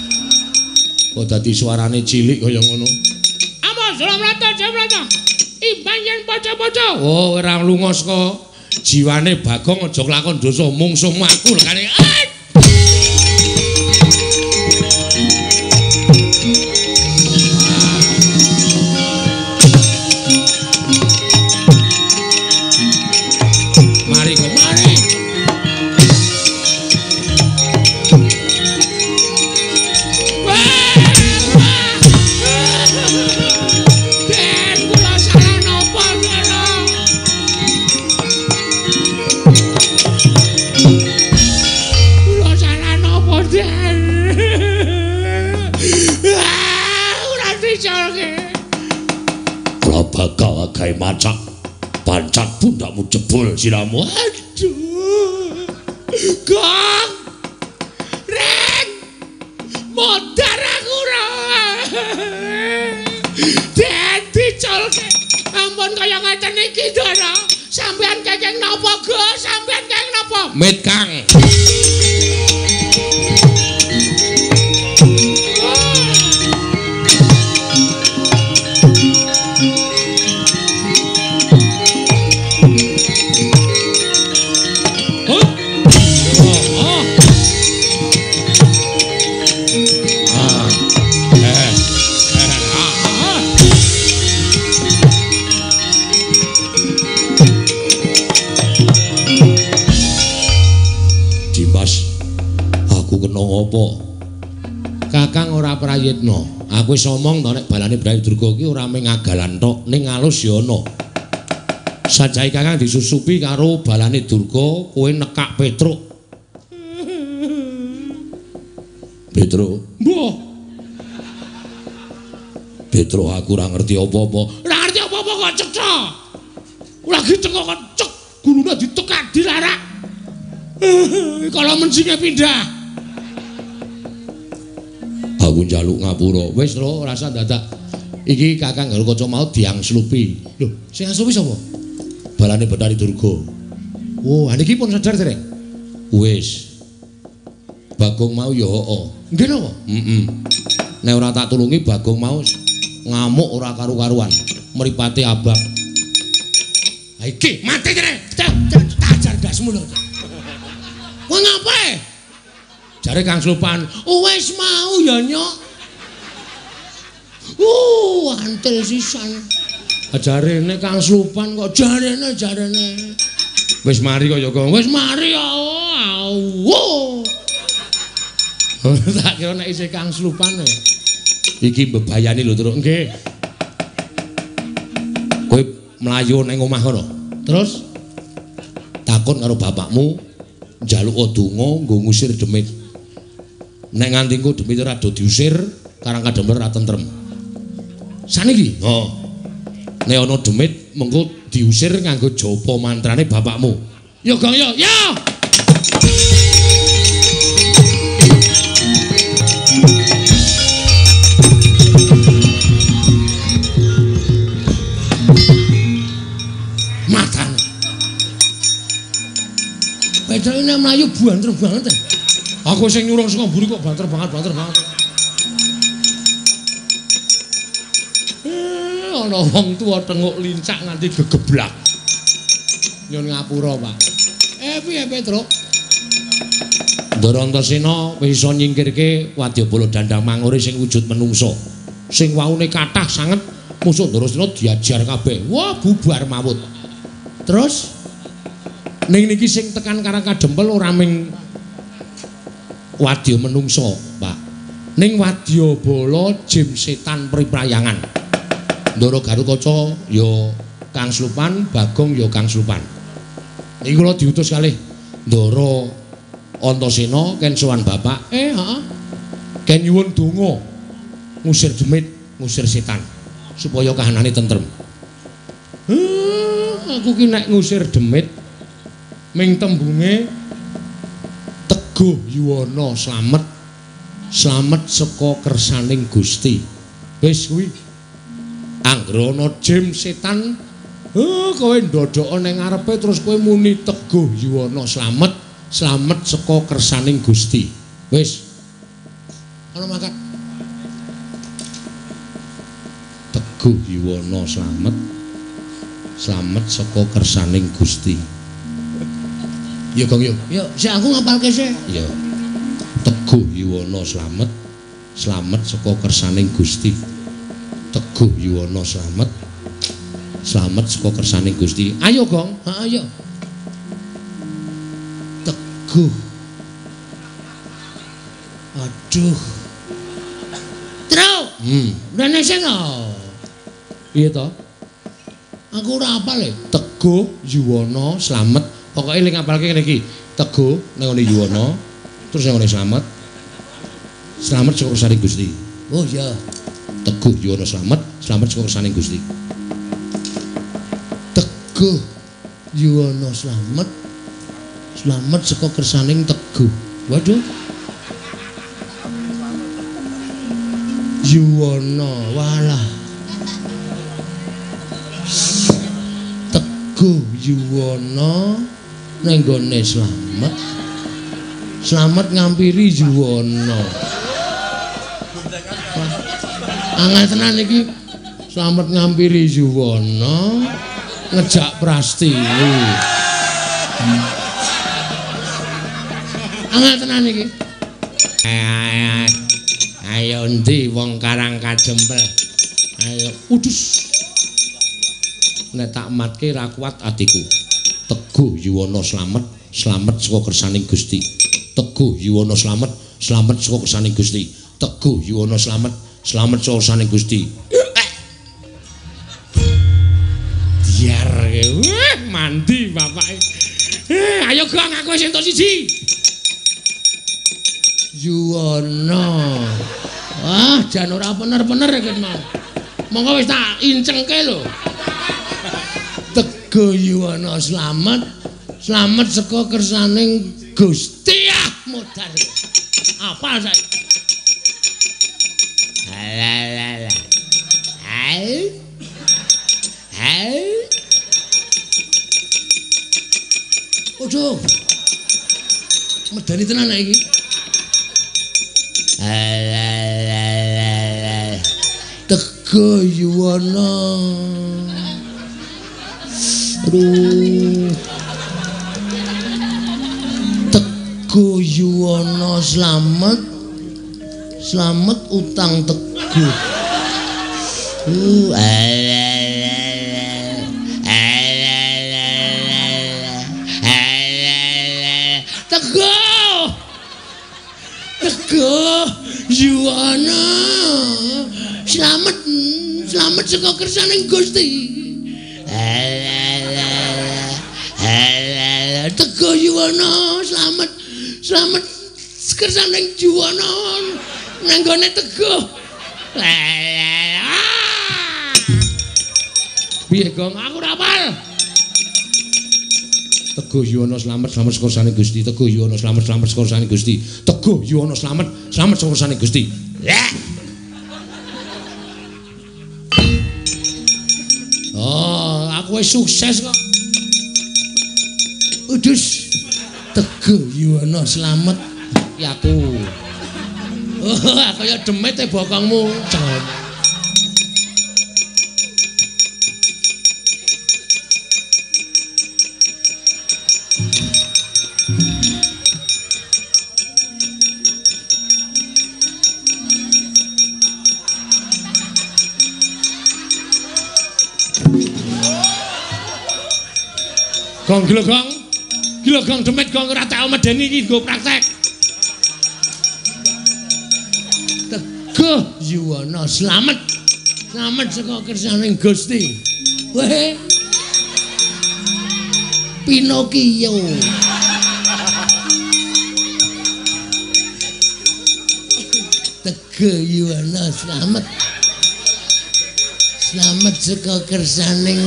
Kok dadi suarane cilik kaya ngono. Amatera merata jaya merata imbang yen padha-padha. Oh ora lunga saka jiwane Bagong aja kelakon dosa mungsuhmu aku lekane. Mari kok mari. Den kula salah napa ngono? bakal gawe macak. Pancat pundakmu jebol siramu. Aduh. Gong. Reng. Modar aku ora. Den diculke. Ampun kaya ngeten iki, Ndara. Sampeyan kenging napa, Gus? Sampeyan kenging napa? Mit, Kang. Ngopo? Kakang ora prayitna. Aku wis omong to nek balane Brawi Durga ki ora mung agalan tok, ning alus ya ana. Sajae Kakang disusupi karo balane Durga, kowe nekak Petruk. Petruk, mbuh. Petruk aku ora ngerti apa-apa. Ora ngerti apa-apa kok cetha. Lagi teko kok cek gulune ditekak dilarak. Kalau mencinge pindah. Aku njaluk ngapura. Wis lho, rasa dadak. Iki Kakang Garukaca mau diangslupi. Lho, sing angslupi sapa? Balane Bathari Durga. Oh, niki pun sadar dereng? Wis. Bagong mau ya heeh. Nggih napa? Heeh. Nek ora tak tulungi Bagong mau ngamuk ora karu-karuan. Mripate abang. Ha iki mati kene. Tajar ndasmu lho. Kowe ngapae? Jare Kang Slupan, wis mau ya nyok. Antil sisan. Jarene Kang Slupan kok jarene jarene. Wis mari kok ya, Kang. Wis mari ya. Tak kira nek isih Kang Slupan e. Iki mbebayani lho, Truk. Nggih. Kowe mlayu ning omah kono. Terus takon karo bapakmu njaluk donga nggo ngusir demit. Nek nganti engko demit ora do diusir, Karang Kadempel ora tentrem. Saniki? Heeh. Nek ana demit mengko diusir nganggo japa mantrane bapakmu. Ya Gong ya. Ya. Matane. Petruk ini mlayu banter banget. Aku sing nyurung saka mburi kok banter banget, banter banget. Ana wong tuwa tenguk lincak nganti gegeblak. Nyun ngapura, Pak. Piye Petruk? Ndara Antasena wis iso nyingkirke wadyabala Dandang Mangure sing wujud menungsa. Sing waune kathah sanget musuh Ndarasena diajar kabeh. Wah, bubar mawut. Terus ning niki sing tekan Karang Kadempel ora ming wadya menungsa, Pak. Ning wadyabala jim setan priprayangan. Ndara Garukaca ya Kang Slupan, Bagong ya Kang Slupan. Niki kula diutus kalih Ndara Antasena ken sowan bapak. Heeh. Ken nyuwun donga ngusir demit, ngusir setan supaya kahanane tentrem. Aku ki nek ngusir demit ming tembunge Teguh Yuwana slamet, slamet saka kersaning Gusti. Wis kuwi. Anggere ana jim setan, kowe ndodhoka ning ngarepe terus kowe muni Teguh Yuwana slamet, slamet saka kersaning Gusti. Wis. Ana mangkat. Teguh Yuwana slamet, slamet saka kersaning Gusti. Ya Gong yo. Yo, sik aku ngapalke sik. Ya. Teguh Yuwana slamet, slamet saka kersaning Gusti. Teguh Yuwana slamet, slamet saka kersaning Gusti. Ayo Gong, heeh ayo. Teguh. Aduh. Truk. Rene sing. Piye to? Aku ora apal e. Teguh Yuwana slamet. Pokoke eling ngapalke ngene iki. Teguh nang ngene Yuwana, terus nang ngene slamet. Slamet saka kersaning Gusti. Oh iya. Teguh Yuwana slamet, slamet saka kersaning Gusti. Teguh Yuwana slamet. Slamet saka kersaning Teguh. Waduh. Yuwana walah. Teguh Yuwana ning gone slamet. Slamet ngampiri Yuwana. Angel tenan iki. Slamet ngampiri Yuwana ngejak Prastiwi. Angel tenan iki. Ayo endi wong Karang Kajempel. Ayo udus. Nek tak matke ra kuat atiku. Teguh Yuwana slamet, slamet saka kersaning Gusti. Teguh Yuwana slamet, slamet saka kersaning Gusti. Teguh Yuwana slamet, slamet saka kersaning Gusti. Diar mandi bapake. Ayo Gong, aku wis entuk siji. Yuwana. Wah, jan ora bener-bener iki mau. Monggo wis tak incengke lho. Teguh Yuwana slamet, slamet saka kersaning Gusti. Ah, modar. Apal saiki. Alah. Hai. Hai. Ojo. Medeni tenan nek iki. Alah. Teguh Yuwana. Aduh. Teguh Yuwana slamet. Slamet utang Teguh. Teguh. Teguh Yuwana slamet, slamet saka kersaning Gusti. Teguh Yuwana slamet, slamet kersaning Yuwana nang gone Teguh. Piye Gong, aku ora hafal. Teguh Yuwana slamet, slamet saka kersaning Gusti. Teguh Yuwana slamet, slamet saka kersaning Gusti. Teguh Yuwana slamet, slamet saka kersaning Gusti. Oh, aku wis sukses kok. Udus. Teguh Yuwana slamet ya aku. Oh, kaya demit e bokongmu. Gong gila gong. Gila gong demit gong ora tau medeni iki nggo praktek. Teguh Yuwana slamet. Slamet saka kersaning Gusti. Weh. Pinocchio. Teguh Yuwana slamet. Slamet saka kersaning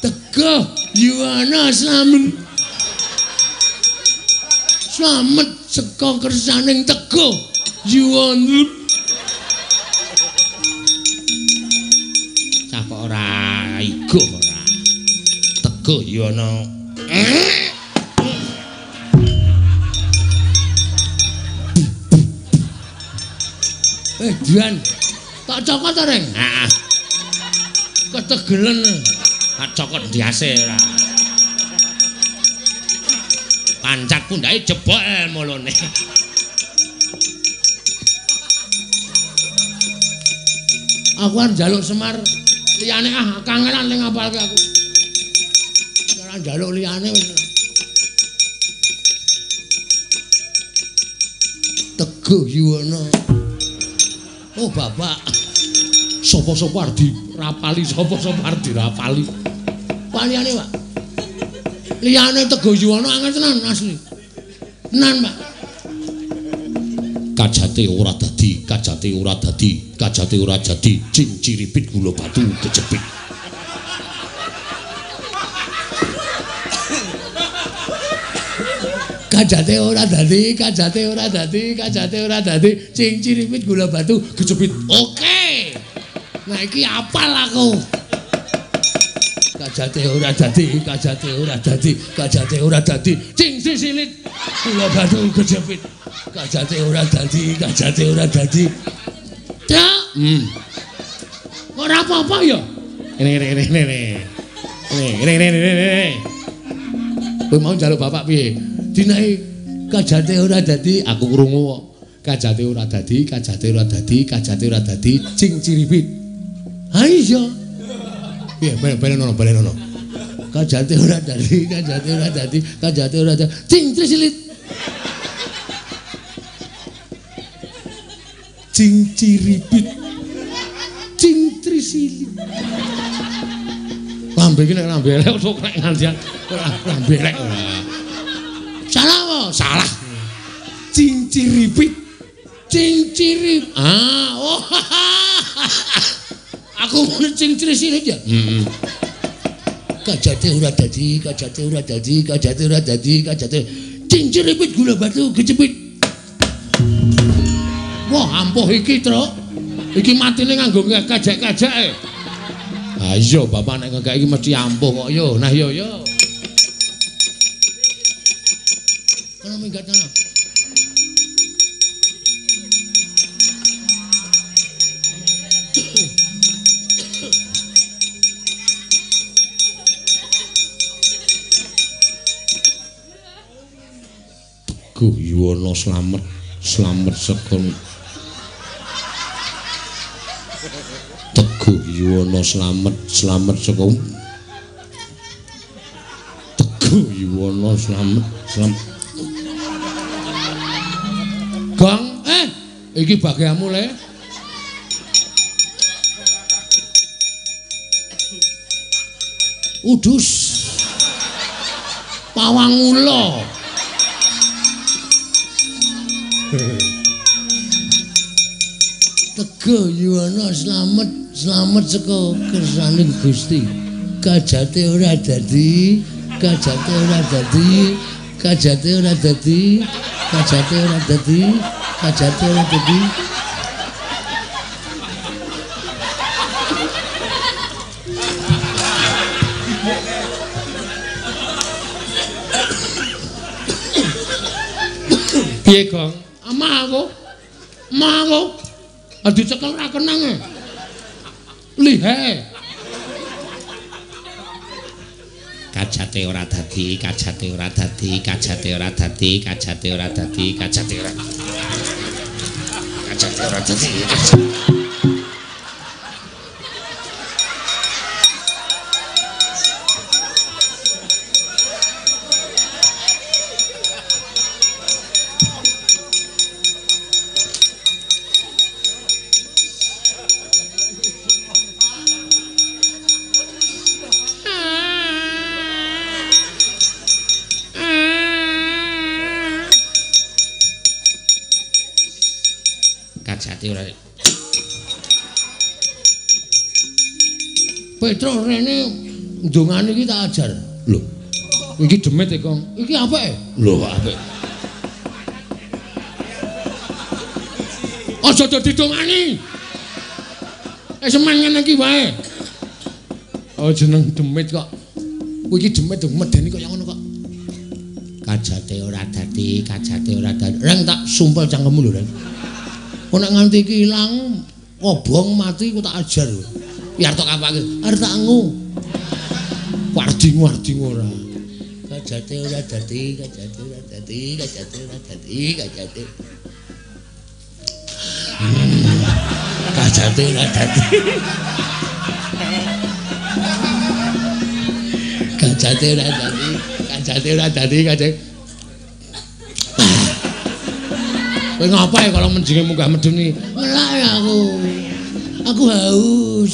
Teguh Yuwana slamet. Slamet saka kersaning Teguh Yuwana. Cah kok ora iguh ora. Teguh Yuwana. Duan. Tak cokot to, Reng? Heeh. Ketegelen. Tak cokot ndiase ora. Pancat pundhake jebol mulune. Aku arep njaluk Semar liyane ah kangelan ning ngapalke aku. Ora njaluk liyane wis. Teguh Yuwana. Oh bapak, sapa-sapa arep dirapali, sapa-sapa arep dirapali. Pak liyane, Pak. Liyane Teguh Yuwana angel tenan asli. Tenan, Pak. Kajate ora dadi, kajate ora dadi, kajate ora dadi, cing ciripit gula batu kecepit. Kajate ora dadi, kajate ora dadi, kajate ora dadi, cing ciripit gula batu kecepit. Oke. Nah iki apal aku. Kajate ora dadi, kajate ora dadi, kajate ora dadi, cing sisilit gula batu kejepit. Kajate ora dadi, kajate ora dadi. Cak. Ora apa-apa ya. Ngene ngene ngene. Ngene ngene ngene. Kowe mau njaluk bapak piye? Dinae kajate ora dadi, aku krungu kok. Kajate ora dadi, kajate ora dadi, kajate ora dadi, cing ciripit. Ha iya. Piye balen ono, balen ono. Kajate ora dadi, kajate ora dadi, kajate ora dadi, cing trisilit. Cing ciripit. Cing trisilit. Lambe iki nek lambe elek kok nek nganti lambe elek ora. Salah apa? Salah. Cing ciripit. Cing cirip. Ah, oh. Aku muni cing trisilit ya. Heeh. Kajate ora dadi, kajate ora dadi, kajate ora dadi, kajate cing ciripit gula batu kecepit. Wah, ampuh iki, Truk. Iki matine nganggo kajak-kajake. Ha iya, bapak nek ngekek iki mesti ampuh kok yo. Nah yo yo. Kono minggat ana. Teguh Yuwana slamet, slamet saka Teguh Yuwana slamet, slamet saka Teguh Yuwana slamet, slamet. Gong, iki bagianmu le. Udus. Pawang ula. Teguh Yuwana slamet, slamet saka kersaning Gusti. Kajate ora dadi, kajate ora dadi, kajate ora dadi, kajate ora dadi, kajate ora dadi. Piye, Gong? Amah aku. Amah aku. Dicekel ora kenang e. Lihe. Kajate ora dadi, kajate ora dadi, kajate ora dadi, kajate ora dadi, kajate ora. Kajate ora dadi. Petro rene ndongane iki tak ajar. Lho. Iki demit e, Kong. Iki apik? Lho, apik. Aja dadi dongani. Semen ngene iki wae. Oh, jeneng demit kok. Kuwi iki demit medeni kaya ngono kok. Kajate ora dadi, kajate ora dadi. Reng tak sumpel cangkemmu lho, Reng. Kok nek nganti iki ilang, kobong mati ku tak ajar. Ya arep tok apake? Arep tak ngu. Warding-warding ora. Kajate ora dadi, kajate ora dadi, kajate ora dadi, kajate. Kajate ora dadi. Kajate ora dadi, kajate ora dadi, kajate. Kowe ngapa ya kalau menjinge munggah medun iki? Ngelak aku. Aku haus.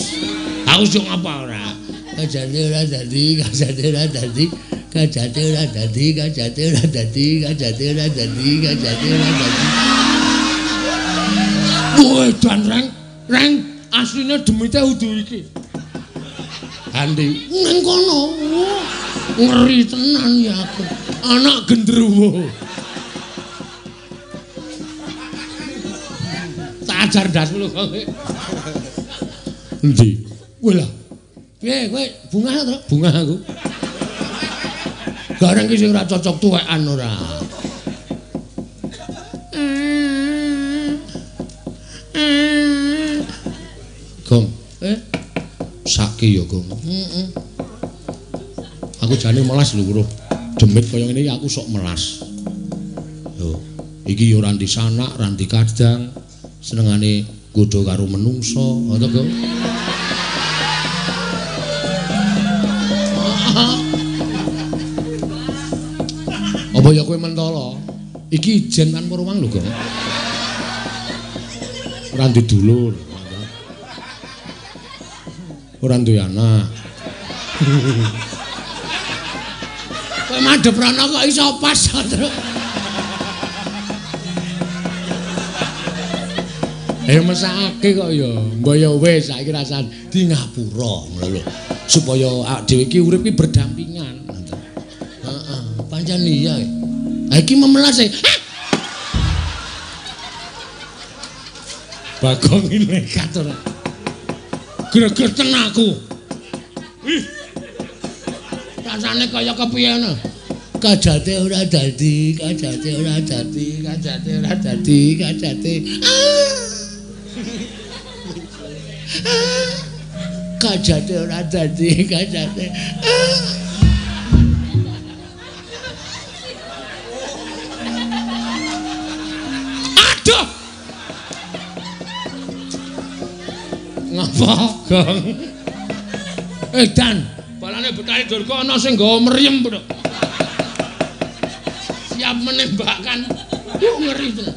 Haus yo ngapa ora? Kajate ora dadi, kajate ora dadi, kajate ora dadi, kajate ora dadi, kajate ora dadi, kajate ora dadi. Woi, dan reng. Reng asline demite udu iki. Andi nang kono. Ngeri tenan ya aku. Anak gendruwo. Tak ajar ndasmu lho kowe. Endi? Kowe lah. Piye kowe bungah to? Bungah aku. Gareng ki sing ora cocok tuwekan ora. Gong. Saki ya, Gong. Heeh. Aku jane melas lho, Bro. Demit kaya ngene iki aku sok melas. Lho, iki ya ora ndi sanak, ora ndi kadang. Senengane nggodha karo menungsa, ngono to, Gong? Apa ya kowe mentala? Iki ijen tanpa ruang lho, Gong. Ora ndi dulur. Ora duwe anak. Kowe madhep rono kok iso pas, Truk. Mesake kok ya. Mbok ya wis saiki rasane di ngapura ngono lho. Supaya awak dhewe iki urip iki berdampingan. Heeh, pancen iya. Ha iki memelas e. Bagong iki nekat ora. Gregeten aku. Ih. Rasane kaya kepiye ngono. Kajate ora dadi, kajate ora dadi, kajate ora dadi, kajate. Kajate ora dadi, kajate. Aduh. Ngapa, Gong? Dan, balane Betari Durga ana sing nggawa mriyem, Bro. Siap menembakkan. Ngeri tenan.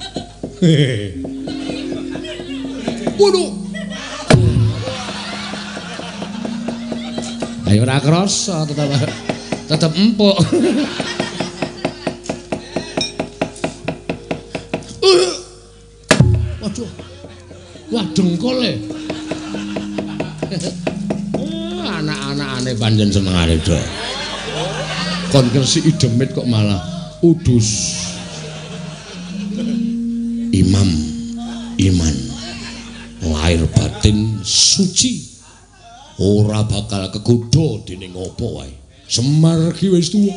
Waduh. Ayo ora krasa, tetep empuk. Waduh. Wah, dengkul e. Anak-anakane pancen senengane do. Kon ngresiki demit kok malah udus. Imam iman lahir batin suci ora bakal kegodha dening apa wae. Semar ki wis tuwa.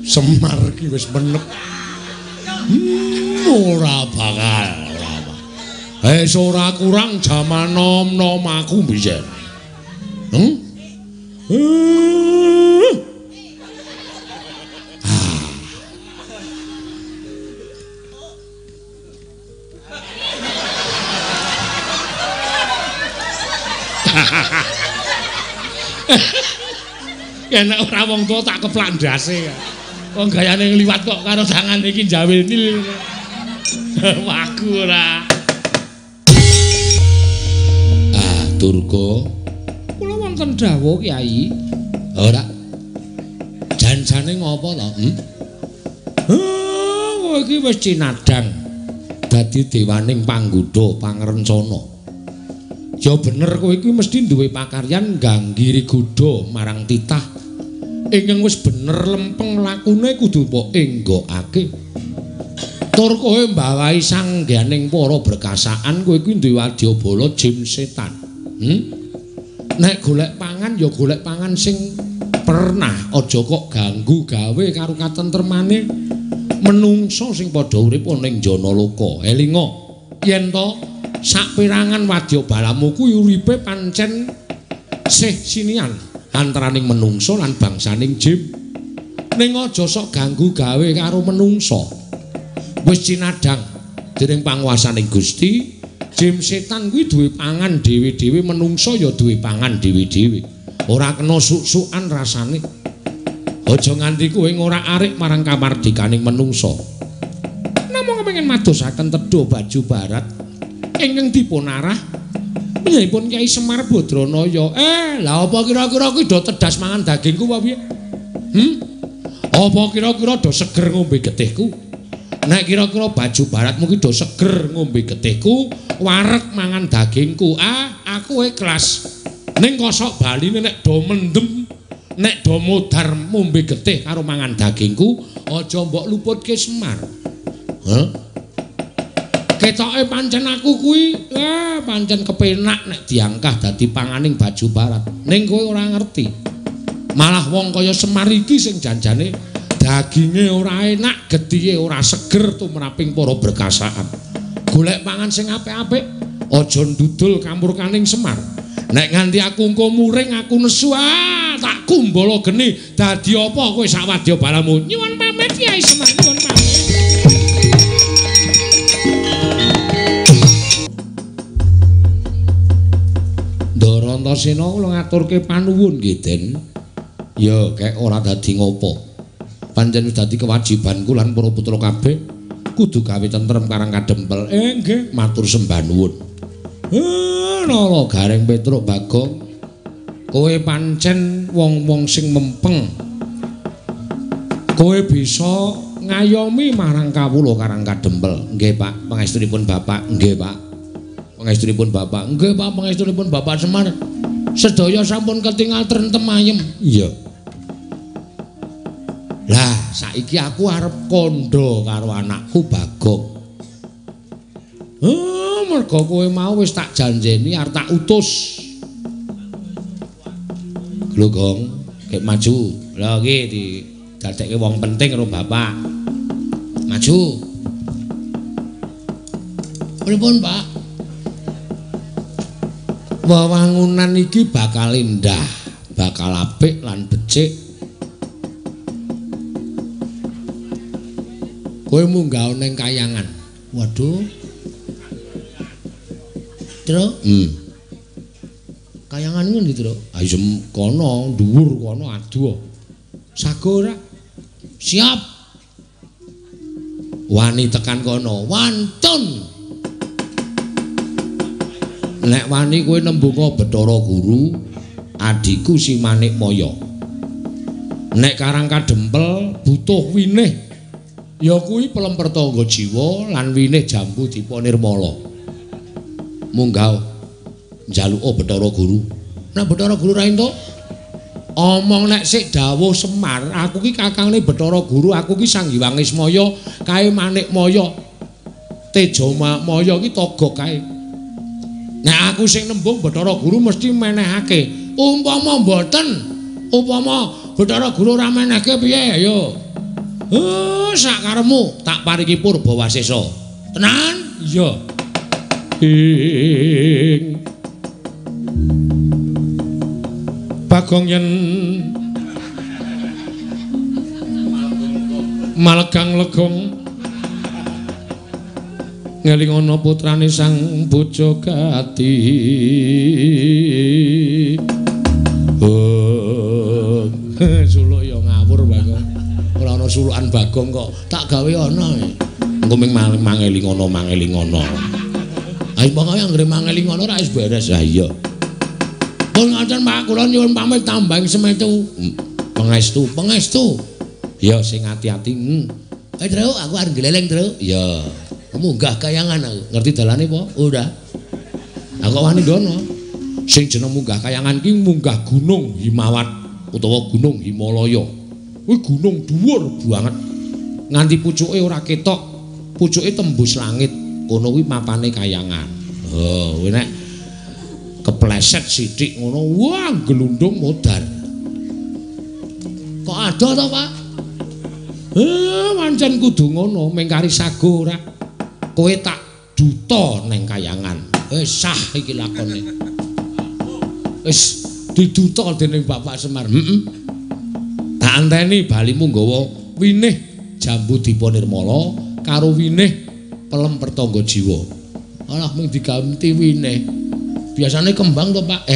Semar ki wis menep. Ora bakal ora. Wis ora kurang jaman nom-nom aku biyen. Nek ora wong tuwa tak keplak ndase. Wong gayane ngliwat kok karo tangane iki njawil nil. Waku ora. Ah, Durga. Kula wonten dawuh, Kyai. Ora. Jan-jane ngopo to? Kowe iki wis cinadhang dadi dewaning panggoda pangrencana. Ya bener kowe iki mesti duwe pakaryan ngganggiri godha marang titah. Ingkang wis bener lempeng lakune kudu mbok enggokake. Tur kowe mbawahi sangganing para berkasaan kowe iki duwe wadyabala jim setan. Nek golek pangan ya golek pangan sing pernah, aja kok ganggu gawe karo katentremane menungsa sing padha urip ana ing Janaloka. Elinga yen to saperangan wadyabalamu kuwi uripe pancen sih sinian antaraning menungsa lan bangsaning jim. Ning aja sok ganggu gawe karo menungsa. Wis cinadhang dening panguwasaning Gusti, jim setan kuwi duwe pangan dhewe-dhewe, menungsa ya duwe pangan dhewe-dhewe. Ora kena suk-sukan rasane. Aja nganti kowe ngorak-arik marang kamardikaning menungsa. Namung kepengin madosaken tedha baju barat ingkang dipun arah panjenenganipun Kyai Semar Badranaya. Lah apa kira-kira kuwi do tedas mangan dagingku apa piye? Apa kira-kira do seger ngombe getihku? Nek kira-kira baju baratmu ki do seger ngombe getihku, wareg mangan dagingku. Ah, aku ikhlas. Ning kosok baline nek do mendem, nek do modar ngombe getih karo mangan dagingku, aja mbok luputke Semar. Heh? Ketoke pancen aku kuwi, pancen kepenak nek diangkah dadi panganing baju barat. Ning kowe ora ngerti. Malah wong kaya Semar iki sing janjane daginge ora enak, getihe ora seger tumraping para berkasaan. Golek pangan sing apik-apik, aja ndudul kamurkaning Semar. Nek nganti aku engko muring, aku nesu, tak kumbala geni. Dadi apa kowe sak wadya balamu? Nyuwun pamit Kyai Semar, nyuwun pamit. Ndara Antasena kula ngaturke panuwun nggih, Den. Ya, kek ora dadi ngopo. Pancen wis dadi kewajibanku lan para putra kabeh kudu gawe tentrem Karang Kadempel. Nggih, matur sembah nuwun. Nala Gareng Petruk Bagong, kowe pancen wong-wong sing mempeng. Kowe bisa ngayomi marang kawula Karang Kadempel. Nggih, Pak, pangestunipun Bapak. Nggih, Pak. Pangestunipun Bapak. Nggih, Pak, pangestunipun Bapak Semar. Sedaya sampun ketingal trentem ayem. Iya. Lah, saiki aku arep kandha karo anakku Bagong. Mergo kowe mau wis tak janjeni arep tak utus. Lho, Gong, gek maju. Lha iki didadekke wong penting karo bapak. Maju. Pripun, Pak? Wewangunan iki bakal indah, bakal apik lan becik. Kowe munggah ning kayangan. Waduh. Tru? Kayangan ngendi, Tru? Ha iya kono, dhuwur kono adoh. Sago ora? Siap. Wani tekan kono, wantun. Nek wani kowe nembunga Bathara Guru, adhiku si Manikmaya. Nek Karang Kadempel butuh winih, ya kuwi pelem pertangga jiwa lan winih jambu dipa nirmala. Munggah njaluka Bathara Guru. Nek Bathara Guru ra entuk, omong nek sik dawuh Semar, aku ki kakangne Bathara Guru, aku ki Sang Hyang Ismaya, kae Manikmaya. Teja Maya ki toga kae. Nek aku sing nembung Bathara Guru mesti menehake. Umpama mboten, upama Bathara Guru ora menehke piye ayo. Sak karepmu tak paringi purba wasesa. Tenan? Iya. Ing Bagong yen malegang legong ngelingono putrane sang Bojogati. Oh, suluk ya ngawur Bagong. Ora ana sulukan Bagong kok tak gawe ana. Engko ming mangelingono mangelingono. Ayo pokoke anggere mangelingono ora wis beres. Ha iya. Pun ngoten Pak, kula nyuwun pamit tambang semetu. Pangestu, pangestu. Ya sing ati-ati. Tru, aku arep gleleng, Tru. Ya. Munggah kayangan aku. Ngerti dalane apa? Ora. Aku wani ndono. Sing jeneng munggah kayangan ki munggah Gunung Himawat utawa Gunung Himalaya. Kuwi gunung dhuwur banget. Nganti pucuke ora ketok, pucuke tembus langit. Kono kuwi mapane kayangan. Oh, kuwi nek kepleset sithik ngono, wah glundung modar. Kok adoh to, Pak? Pancen kudu ngono, mengkari sago ora. Kowe tak duta neng kayangan. Wis sah iki lakone. Wis diduta dening Bapak Semar. Heeh. Tak anteni balimu nggawa winih jambu dipa nirmala karo winih pelem pertangga jiwa. Alah mung diganti winih. Biasane kembang to, Pak.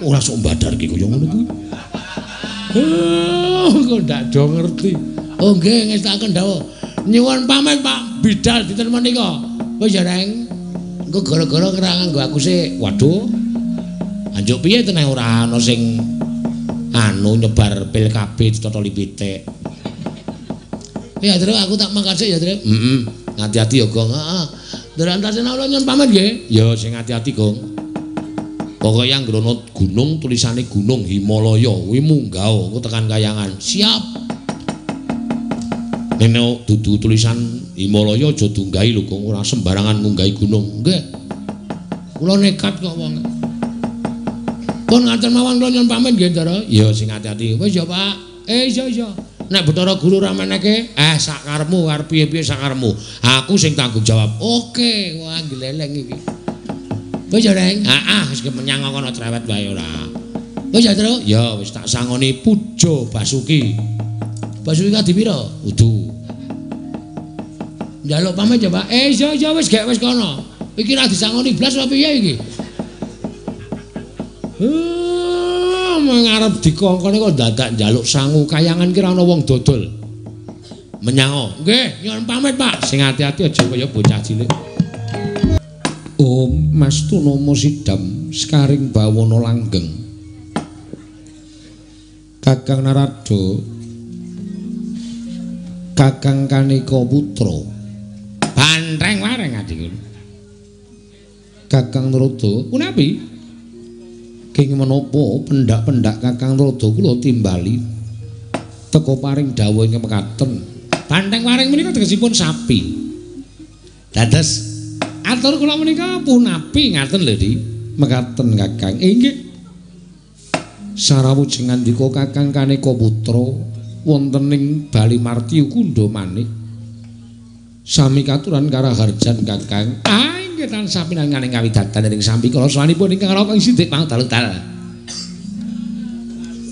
Ora sok mbadar iki kaya ngono kuwi. Kok ndak do ngerti. Oh nggih ngestakaken dawuh. Nyuwun pamit Pak Bidal dinten menika. Wis ya Reng. Engko gara-gara ora nganggo aku sik. Waduh. Anjuk piye teneh ora ana sing anu nyebar pil KB ditotoli pitik. Ya, Tru, aku tak mangkat sik ya, Tru. Heeh. Ati-ati ya, Gong. Heeh. Ndara Antasena kula nyuwun pamit nggih. Ya, sing ati-ati, Gong. Pokoke anggere ana gunung tulisane Gunung Himalaya kuwi munggah engko tekan kayangan. Siap. Nek dudu tulisan Himalaya aja dunggahi lho, Gong, ora sembarangan ngunggahi gunung. Nggih. Kula nekat kok wong. Pun ngaten mawon kula nyuwun pamit nggih, Ndara. Ya sing ati-ati. Wis ya, Pak. Iya iya. Nek Bathara Guru ora meneke, sak karepmu arep piye-piye sak karepmu. Aku sing tanggung jawab. Oke, wah gleleng iki. Wis ya, Reng. Heeh, wis menyang kono cerewet wae ora. Wis ya, Tru. Ya wis tak sangoni Puja Basuki. Basuki kadi pira? Udu. Njaluk pamit ya, Pak. Iya iya wis gek wis kono. Iki ra disangoni blas apa piye iki? Ngarep dikongkone kok dadak njaluk sangu kayangan ki ora ana wong dodol. Menyango. Nggih, nyuwun pamit, Pak. Sing ati-ati aja kaya bocah cilik. Om Mastu Nama Sidam Sekaring Bawana Langgeng. Kakang Narada, Kakang Kaneka Putra. Bantreng wareng adikku. Kakang Narada, punapi? King menapa pendak-pendak Kakang Narada kula timbali teka paring dawuh ing mekaten. Banteng waring menika tegesipun sapi. Dados atur kula menika punapi ngaten lho, Di. Mekaten Kakang. Inggih. Sarawujeng ngandika Kakang Kaneka Putra wonten ing Bali Martyu Kundha Manik. Sami katuran karaharjan Kakang. Inggih tansah pinanganing kawidatan ing sambikala sawanipun ingkang raka ing sidik pangdal-dal.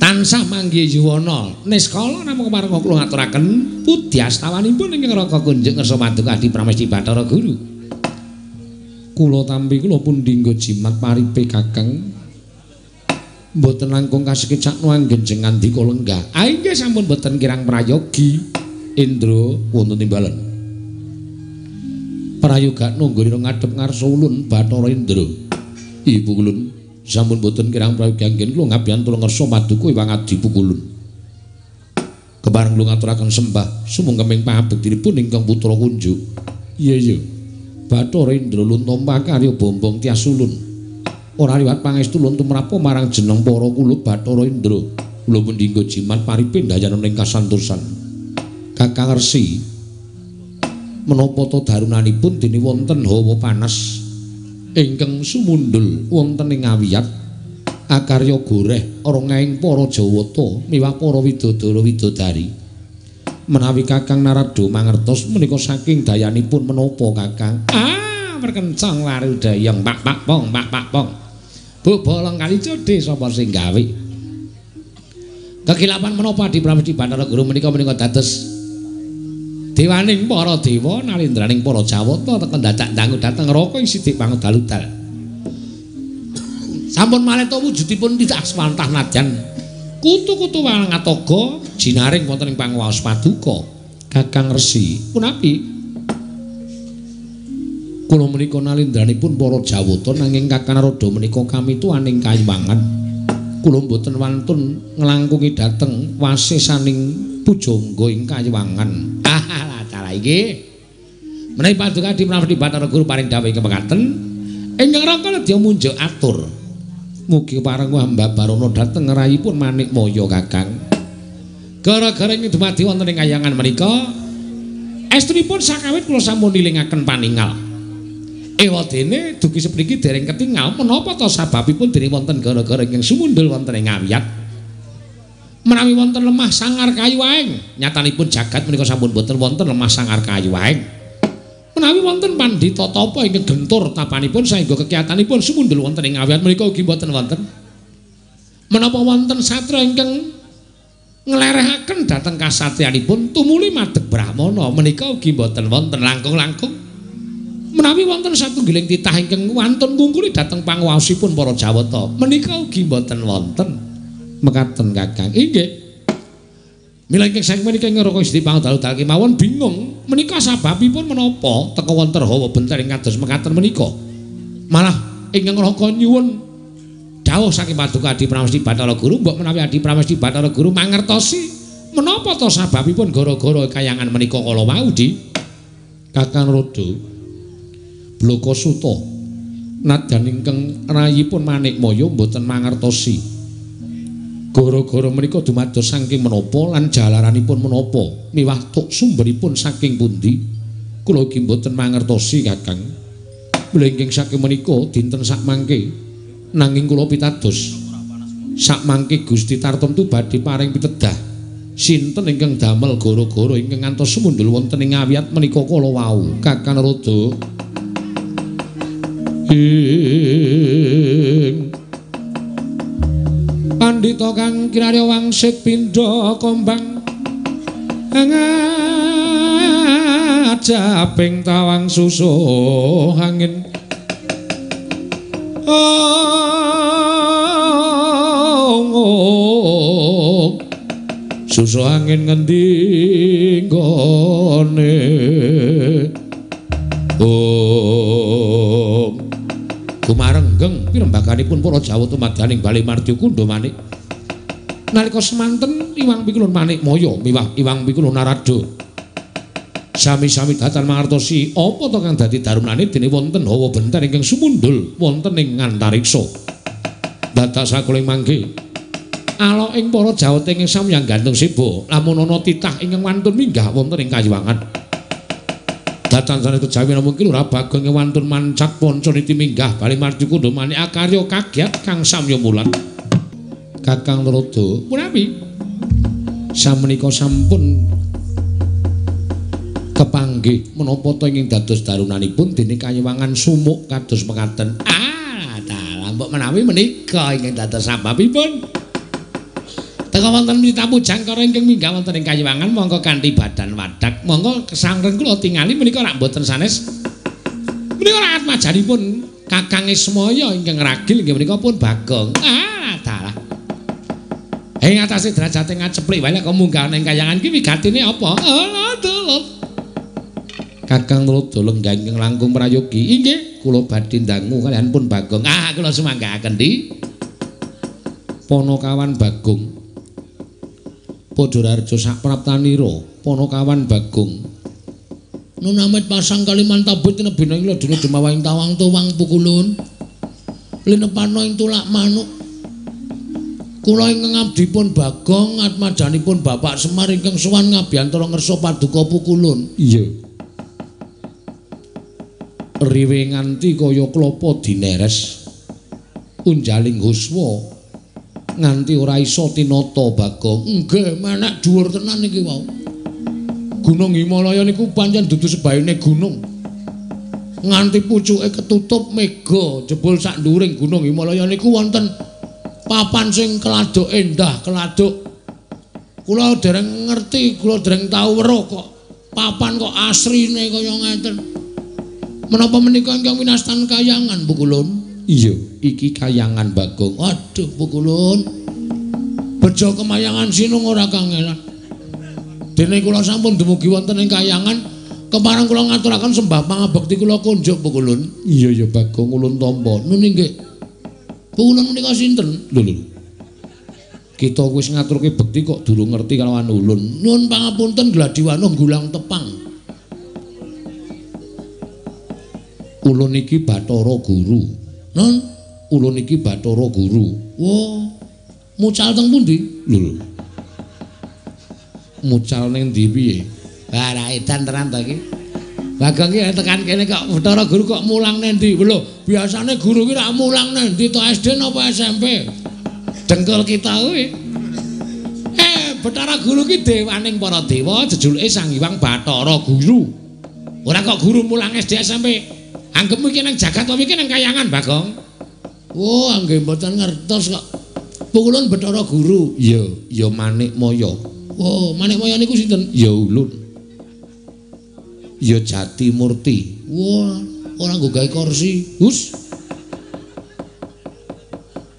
Tansah manggih yuwana niskala namung kepareng kula ngaturaken pudyastawanipun ingkang raka kunjuk ngersa paduka Adi Pramesti Bathara Guru. Kula tampi kula pundhingga jimat paripe Kakang. Mboten langkung kasekecakno anggenjeng ngandika lenggah. Inggih sampun mboten kirang prayogi Indra wonten timbalan. Prayogakno nggone ngadhep ngarsa ulun Bathara Indra. Ibu ulun sampun boten kirang prayogi anggen kula ngabiyantu ngersa paduka Iwang Adi Pukulun. Kepareng kula ngaturaken sembah sumungkeming pangabektinipun ingkang putra kunjuk. Iya iya. Bathara Indra luntompa karya bombong tias ulun. Ora liwat pangestu ulun tumrapa marang jeneng para kula Bathara Indra. Kula mendingga jimat paripe ndayana ing kasantosan. Kakang Resi, menapa ta darunanipun dene wonten hawa panas ingkang sumundul wonten ing awiyat akarya goreh rongeng para Jawata miwah para widodara widodari. Menawi Kakang Narada mangertos menika saking dayanipun menapa Kakang? Perkencang warudayang pak pak pong pak pak pong. Bu bolong kali jodhe sapa sing gawe? Kekilapan menapa Adi Pramesti Bathara Guru menika menika dados dewaning para dewa nalindraning para Jawata teken dadak dangu dhateng neraka ing sidik pangdaludal. Sampun maleta wujudipun tidak swantah nadyan kutu-kutu wangatoga jinaring wonten ing panguwaos paduka. Kakang Resi, punapi? Kula menika nalindranipun para Jawata nanging Kakang Narada menika kamituaning kayuwangan. Kula mboten wantun nglangkungi dhateng wasesaning pujangga ing kayuwangan. Alah iki. Menawi paduka Adi Pramesti Bathara Guru paring dawuh ing mekaten, ingkang raka ledya munjuk atur. Mugi pareng hamba barono dhateng rayipun Manikmaya Kakang. Gara-gara ing dumadi wonten ing kayangan menika, estunipun sakawit kula sampun nilingaken paningal. Ewadene dugi sepriki dereng ketingal menapa ta sababipun dene wonten gara-gara ingkang sumundul wonten ing awiyat. Menawi wonten lemah sangar kayu aeng, nyatanipun jagat menika sampun boten wonten lemah sangar kayu aeng. Menawi wonten pandhita tapa ingkang gentur tapanipun saengga kekiyatanipun sumundul wonten ing awiyat menika ugi boten wonten. Menapa wonten satra ingkang nglerehaken dhateng kasatriyanipun tumuli madeg brahmana menika ugi boten wonten langkung-langkung. Menawi wonten satunggiling titah ingkang wantun ngungkuli dhateng panguwaosipun para Jawata menika ugi boten wonten. Mekaten Kakang. Inggih. Mila ingkang saking menika ngraka Gusti pangdalu-dalu kemawon bingung menika sababipun menapa teka wonten hawa bentar ing kados mekaten menika. Malah ingkang raka nyuwun dawuh saking paduka Adi Pramesti Bathara Guru mbok menawi Adi Pramesti Bathara Guru mangertosi Menapa to sababipun gara-gara kayangan menika kala wau, Di? Kakang Rada Blaka Suta nadyan ingkang rayipun Manikmaya mboten mangertosi. Gara-gara menika dumados saking menapa lan jalaranipun menapa miwah tuk sumberipun saking pundi kula ugi mboten mangertosi, Kakang. Mula ingkang saking menika dinten sakmangke nanging kula pitados sakmangke Gusti tartemtu badhe paring pitedah sinten ingkang damel gara-gara ingkang ngantos sumundul wonten ing awiyat menika kala wau, Kakang Rada. Ing pandhita kang kinarya wangsit pindha kombang ngajaping tawang susuh angin. Oh, susuh angin ngendi nggone? Oh, gumarenggeng pirembaganipun para Jawa tumadaning Bali Mardi Kundha Manik. Nalika semanten Iwang Pikulun Manikmaya miwah Iwang Pikulun Narada sami-sami datan mangertosi apa to kang dadi darunane dene wonten hawa benten ingkang sumundul wonten ing antariksa. Dadak sakuling mangke alok ing para Jawata ingkang samyang gantung seba lamun ana titah ingkang wantun minggah wonten ing kayiwangan. Datan sanes kejawi namung Lurah Bagong ing wantun mancat ponco niti minggah bali mardi kundha manik akarya kagiat kang samya mulat. Kakang Narada, punawi samenika sampun kepanggih menapa to ingkang dados darunanipun dene kayiwangan sumuk kados mekaten. Ah, dalah mbok menawi menika ingkang dados sababipun. Teka wonten mitapu jangkara ingkang minggah wonten ing kayiwangan mongko kanthi badan wadak. Monggo kesangreng kula tingali menika rak mboten sanes. Menika rak atmajanipun Kakang Ismaya ingkang ragil inggih menika pun Bagong. Ah, dalah. Ing atase derajate ngaceplik wae kok munggah ning kayangan ki wigatine apa? Alah, dalah. Kakang Narada lenggah ingkang langkung prayogi. Inggih, kula badhe ndangu kaliyan pun Bagong. Ah, kula sumanggaaken, Di. Panakawan Bagong. Padha raja sapraptanira, Panakawan Bagong. Nun amit pasang Kalimantabut tinebina ing laduna dumawahing tawang tuwang pukulun. Linepana ing tulak manuk. Kula ingkang abdipun Bagong atmajanipun Bapak Semar ingkang sowan ngabiyantara ngersa paduka pukulun. Iya. Riwe nganti kaya klapa dineres. Unjaling huswa nganti ora iso tinata Bagong. Nggih, menek dhuwur tenan iki wau. Gunung Himalaya niku pancen dudu sebaene gunung. Nganti pucuke ketutup mega, jebul sak nduring Gunung Himalaya niku wonten papan sing keladuk endah, keladuk. Kula dereng ngerti, kula dereng tau weruh kok papan kok asrine kaya ngeten. Menapa menika ingkang winastan kayangan, Pukulun? Iya, iki kayangan Bagong. Aduh, Pukulun. Bejo kemayangan sinung ora kangelan. Dene kula sampun dumugi wonten ing kayangan, kepareng kula ngaturaken sembah pangabekti kula kunjuk, Pukulun. Iya ya Bagong, ulun tampa. Nun inggih. Pukulun menika sinten? Lho lho. Kita wis ngaturke bekti kok durung ngerti kalawan ulun. Nyuwun pangapunten gladiwanuh gulang tepang. Ulun iki Bathara Guru. Nun, ulun iki Bathara Guru. Wah, mucal teng pundi? Lho lho. Mucal ning ndi piye? Wah, ra edan tenan to iki. Bagong iki tekan kene kok Bathara Guru kok mulang nang ndi? Lho, biasane guru ki rak mulang nang ndi to, SD napa SMP? Dengkul kita kuwi. Bathara Guru ki dewaning para dewa, jejuluke Sang Hyang Bathara Guru. Ora kok guru mulang SD SMP. Anggepmu iki nang jagat apa iki nang kayangan, Bagong? Oh, nggih mboten ngertos kok. Pukulun Bathara Guru. Iya, ya Manikmaya. Oh, Manikmaya niku sinten? Ya ulun. Ya Jati Murti. Wah, ora nggo gawe kursi. Hus.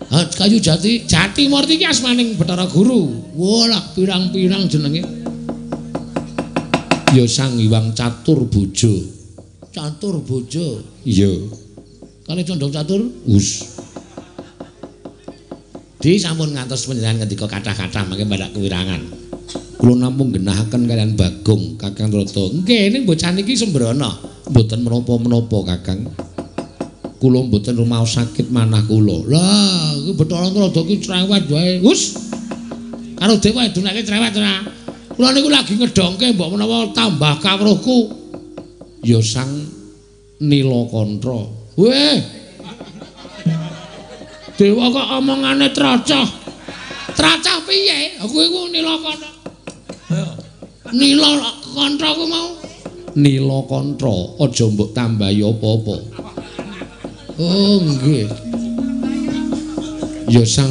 Ha, kayu jati, Jati Murti iki asmaning Bathara Guru. Wah, lah pirang-pirang jenenge. Ya Sang Hyang Catur Bojo. Catur Bojo. Iya. Kali condong catur. Hus. Di sampun ngantos panjenengan ngendika kathah-kathah mangke mbadhak kewirangan. Kula namung genahaken kaliyan Bagong, Kakang Trada. Nggih, ning bocah niki sembrono. Mboten menapa-menapa, Kakang. Kula mboten rumaos sakit manah kula. Lah, iki Bathara Trada ki cerewet wae. Hus. Karo dewa edunake cerewet ora. Kula niku lagi ngedongke mbok menawa tambah kawruhku. Ya Sang Nilakantha. Weh. Dewa kok omongane tracah. Tracah piye? Aku iku Nilakantha. Nilakantha ku mau. Nilakantha aja mbok tambahi apa-apa. Oh nggih. Ya Sang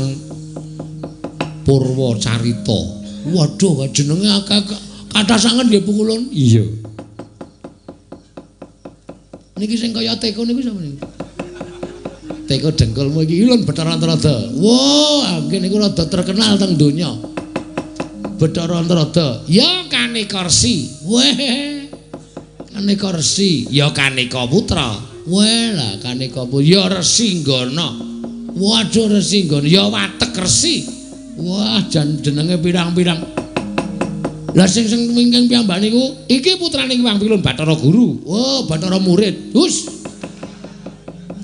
Purwacarita. Waduh, jenenge akeh kathah sanget nggih pukulun. Iya. Niki sing kaya teko niku sapa niku? Teko dengkulmu iki lho Bathara Trada. Wah, nggih niku rada terkenal teng donya. Bathara Trada. Ya Kaneka Resi. Weh. Kaneka Resi, ya Kaneka Putra. Weh lah Kaneka Putra, ya Resi Nggana. Waduh Resi Nggana, ya Watek Resi. Wah, jan jenenge pirang-pirang. Lah sing sing wingking piyambak niku iki putrane Hyang Pilun Bathara Guru. Oh, Bathara murid. Hus.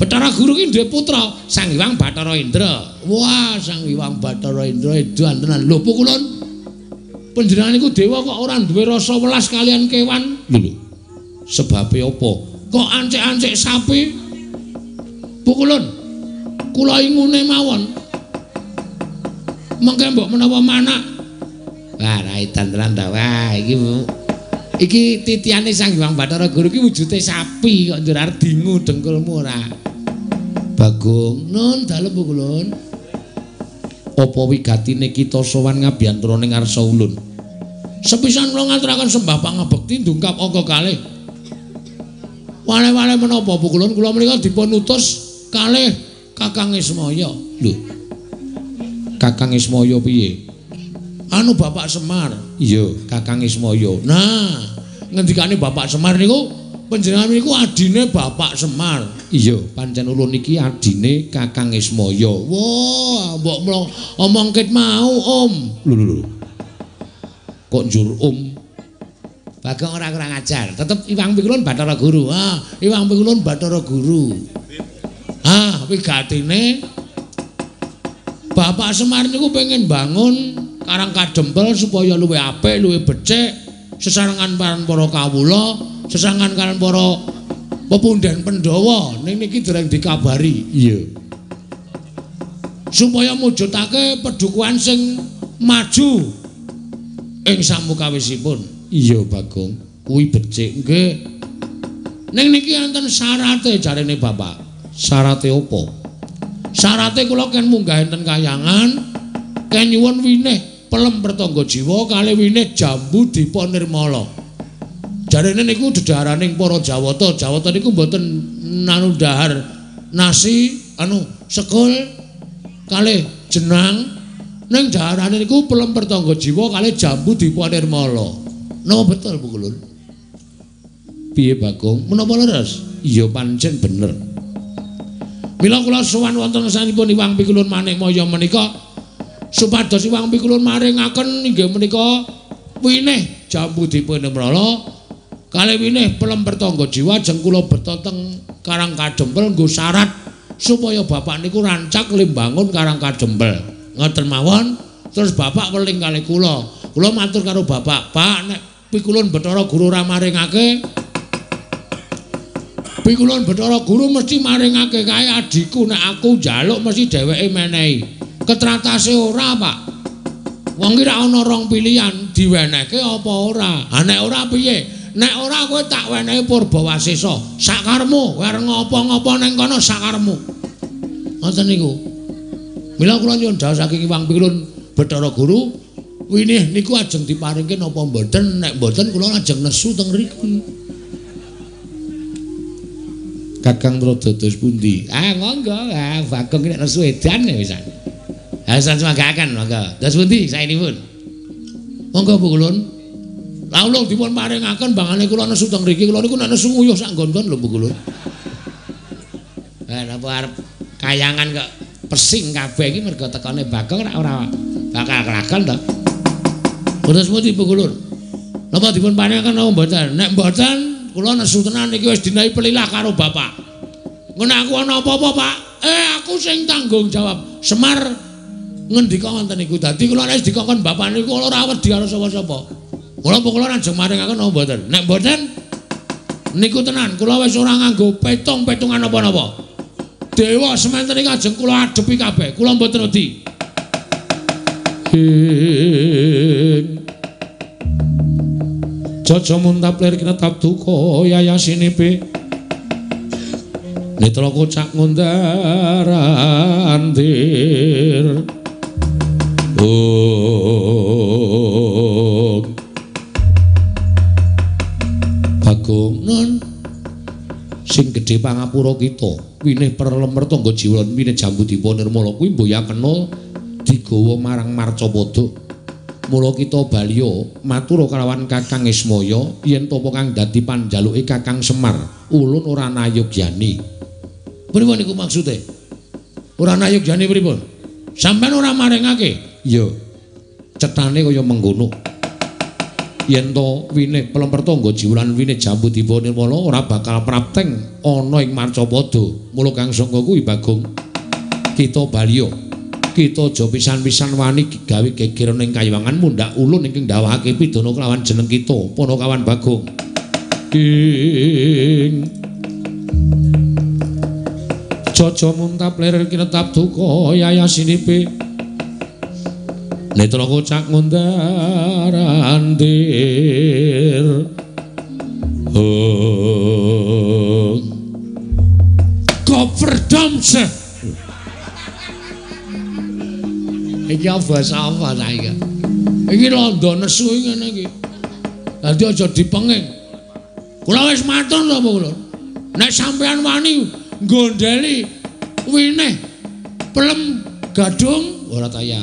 Bathara Guru ki duwe putra Sang Hyang Bathara Indra. Wah, Sang Hyang Bathara Indra edan tenan. Lho pukulun. Panjenengan niku dewa kok ora duwe rasa welas kalian kewan. Lho lho. Sebabe apa? Kok ancik-ancik sapi? Pukulun. Kula ingune mawon. Mengke mbok menawa manak. Wah, ra edan tenan ta. Wah, iki iki titiane Sang Hyang Bathara Guru iki wujude sapi kok njur arep dingu dengkulmu ora. Bagong, nun dalem pukulun. Apa wigatine kita sowan ngabiyantara ning ngarsa ulun? Sepisan kula ngaturaken sembah pangabekti ndungkap angka kalih. Wale-wale menapa pukulun kula menika dipun utus kalih Kakang Ismaya. Lho. Kakang Ismaya piye? Anu Bapak Semar. Iya, Kakang Ismaya. Nah, ngendikane Bapak Semar niku panjenengan niku adine Bapak Semar. Iya, pancen ulun iki adine Kakang Ismaya. Wah, mbok omong ket mau, Om. Lho lho lho. Kok njur Om? Bagong ora kurang ajar. Tetep Iwang Pikulun Bathara Guru. Ah, Iwang Pikulun Bathara Guru. Ah, wigatine Bapak Semar niku pengen bangun Karang Kadempel supaya luwih apik, luwih becik, sesarengan para kawula, sesarengan kalian para pepunden Pandhawa. Ning niki dereng dikabari. Iya. Supaya mujudake pedukuhan sing maju ing samukawisipun. Iya, Bagong. Kuwi becik nggih. Ning niki enten syarate jarene Bapak. Syarate apa? Syarate kula ken munggah enten kayangan, ken nyuwun winih pelem pertangga jiwa kalih winih jambu dipa nirmala. Jarene niku dedaharaning para Jawata. Jawata niku mboten nanu dahar nasi anu sekul kalih jenang, ning daharane niku pelem pertangga jiwa kalih jambu dipa nirmala. Napa betul Bu Kulun? Piye Bagong? Menapa leres? Iya pancen bener. Mila kula sowan wonten ngersanipun Iwang Pikulun Manikmaya menika supados Iwang Pikulun maringaken inggih menika winih jambu dipa nirmala kalih winih pelem pertangga jiwa ajeng kula beta teng Karang Kadempel nggo syarat supaya bapak niku rancak limbangun Karang Kadempel. Ngoten mawon terus bapak weling kalih kula. Kula matur karo bapak, "Pak, nek Pikulun Bathara Guru ora maringake, Pikulun Bathara Guru mesti maringake kae adhiku, nek aku njaluk mesti dheweke menehi." Ketratase ora, Pak. Wong ki ra ana rong pilihan, diwenehke apa ora. Ha nek ora piye? Nek ora kowe tak wenehi Purbawasesa, sakarmu, kowe arep ngopo-ngopo ning kono sakarmu. Ngoten niku. Mila kula nyuwun dawuh saking Iwang Pikulun Bathara Guru, winih niku ajeng diparingke napa mboten? Nek mboten kula ajeng nesu teng mriki. Kakang Trada dos pundi? Ah monggo, ah Bagong nek nesu edan wisan. Ah samanggaken monggo. Dos pundi saenipun? Monggo Bu Kulun. Lah ulung dipun paringaken bangane kula nesu teng mriki, kula niku nek nesu nguyuh sak nggon-nggon lho Bu Kulun. Lah napa arep kayangan kok pesing kabeh iki mergo tekane Bagong ora bakal kelakon to. Kados pundi Pukulun? Napa dipun paringaken napa mboten? Nek mboten, kula nesu tenan iki wis dinahi pelilah karo bapak. Ngono aku ana apa-apa, Pak? Aku sing tanggung jawab. Semar ngendika ngoten niku. Dadi kula nek dikongkon bapak niku kula ora wedi karo sapa-sapa. Kula kula ajeng maringaken napa mboten? Nek mboten niku tenan, kula wis ora nganggo petung-petungan napa-napa. Dewa sementen iki ajeng kula adepi kabeh. Kula mboten wedi. Jaja muntap lir kinetap duka yayasinipe. Netra kocak ngundar andir. Oh. Bagong nun sing gedhe pangapura kita winih perlemer tangga jiwa lan winih jambu dipa nirmala kuwi mboyakena digawa marang Marcapada. Mula kita baliya matur kalawan Kakang Ismaya yen tapa kang dadi panjaluke Kakang Semar ulun ora nayogyani. Pripun niku maksude? Ora nayogyani pripun? Sampeyan ora maringake? Iya. Cetane kaya mengkono. Yen to winih pelemper tangga jiwa lan winih jambu dipa nirmala ora bakal prapteng ana ing Marcapada. Mula kang sangka kuwi Bagong kita baliya. Kita aja pisan-pisan wani gawe geger ning kayiwangan mundhak ulun ingkang ndawahake pidana kelawan jeneng kita Panakawan Bagong. Ing Jaja muntap lir kinetap duka yayasinipe. Netra kocak ngundar andir. Oh. Koperdamse. Iki basa apa ta iki? Iki londo nesu ngene iki. Dadi aja dipenging. Kula wis matur lho kula. Nek sampean wani nggondheli winih pelem gadung ora tayah.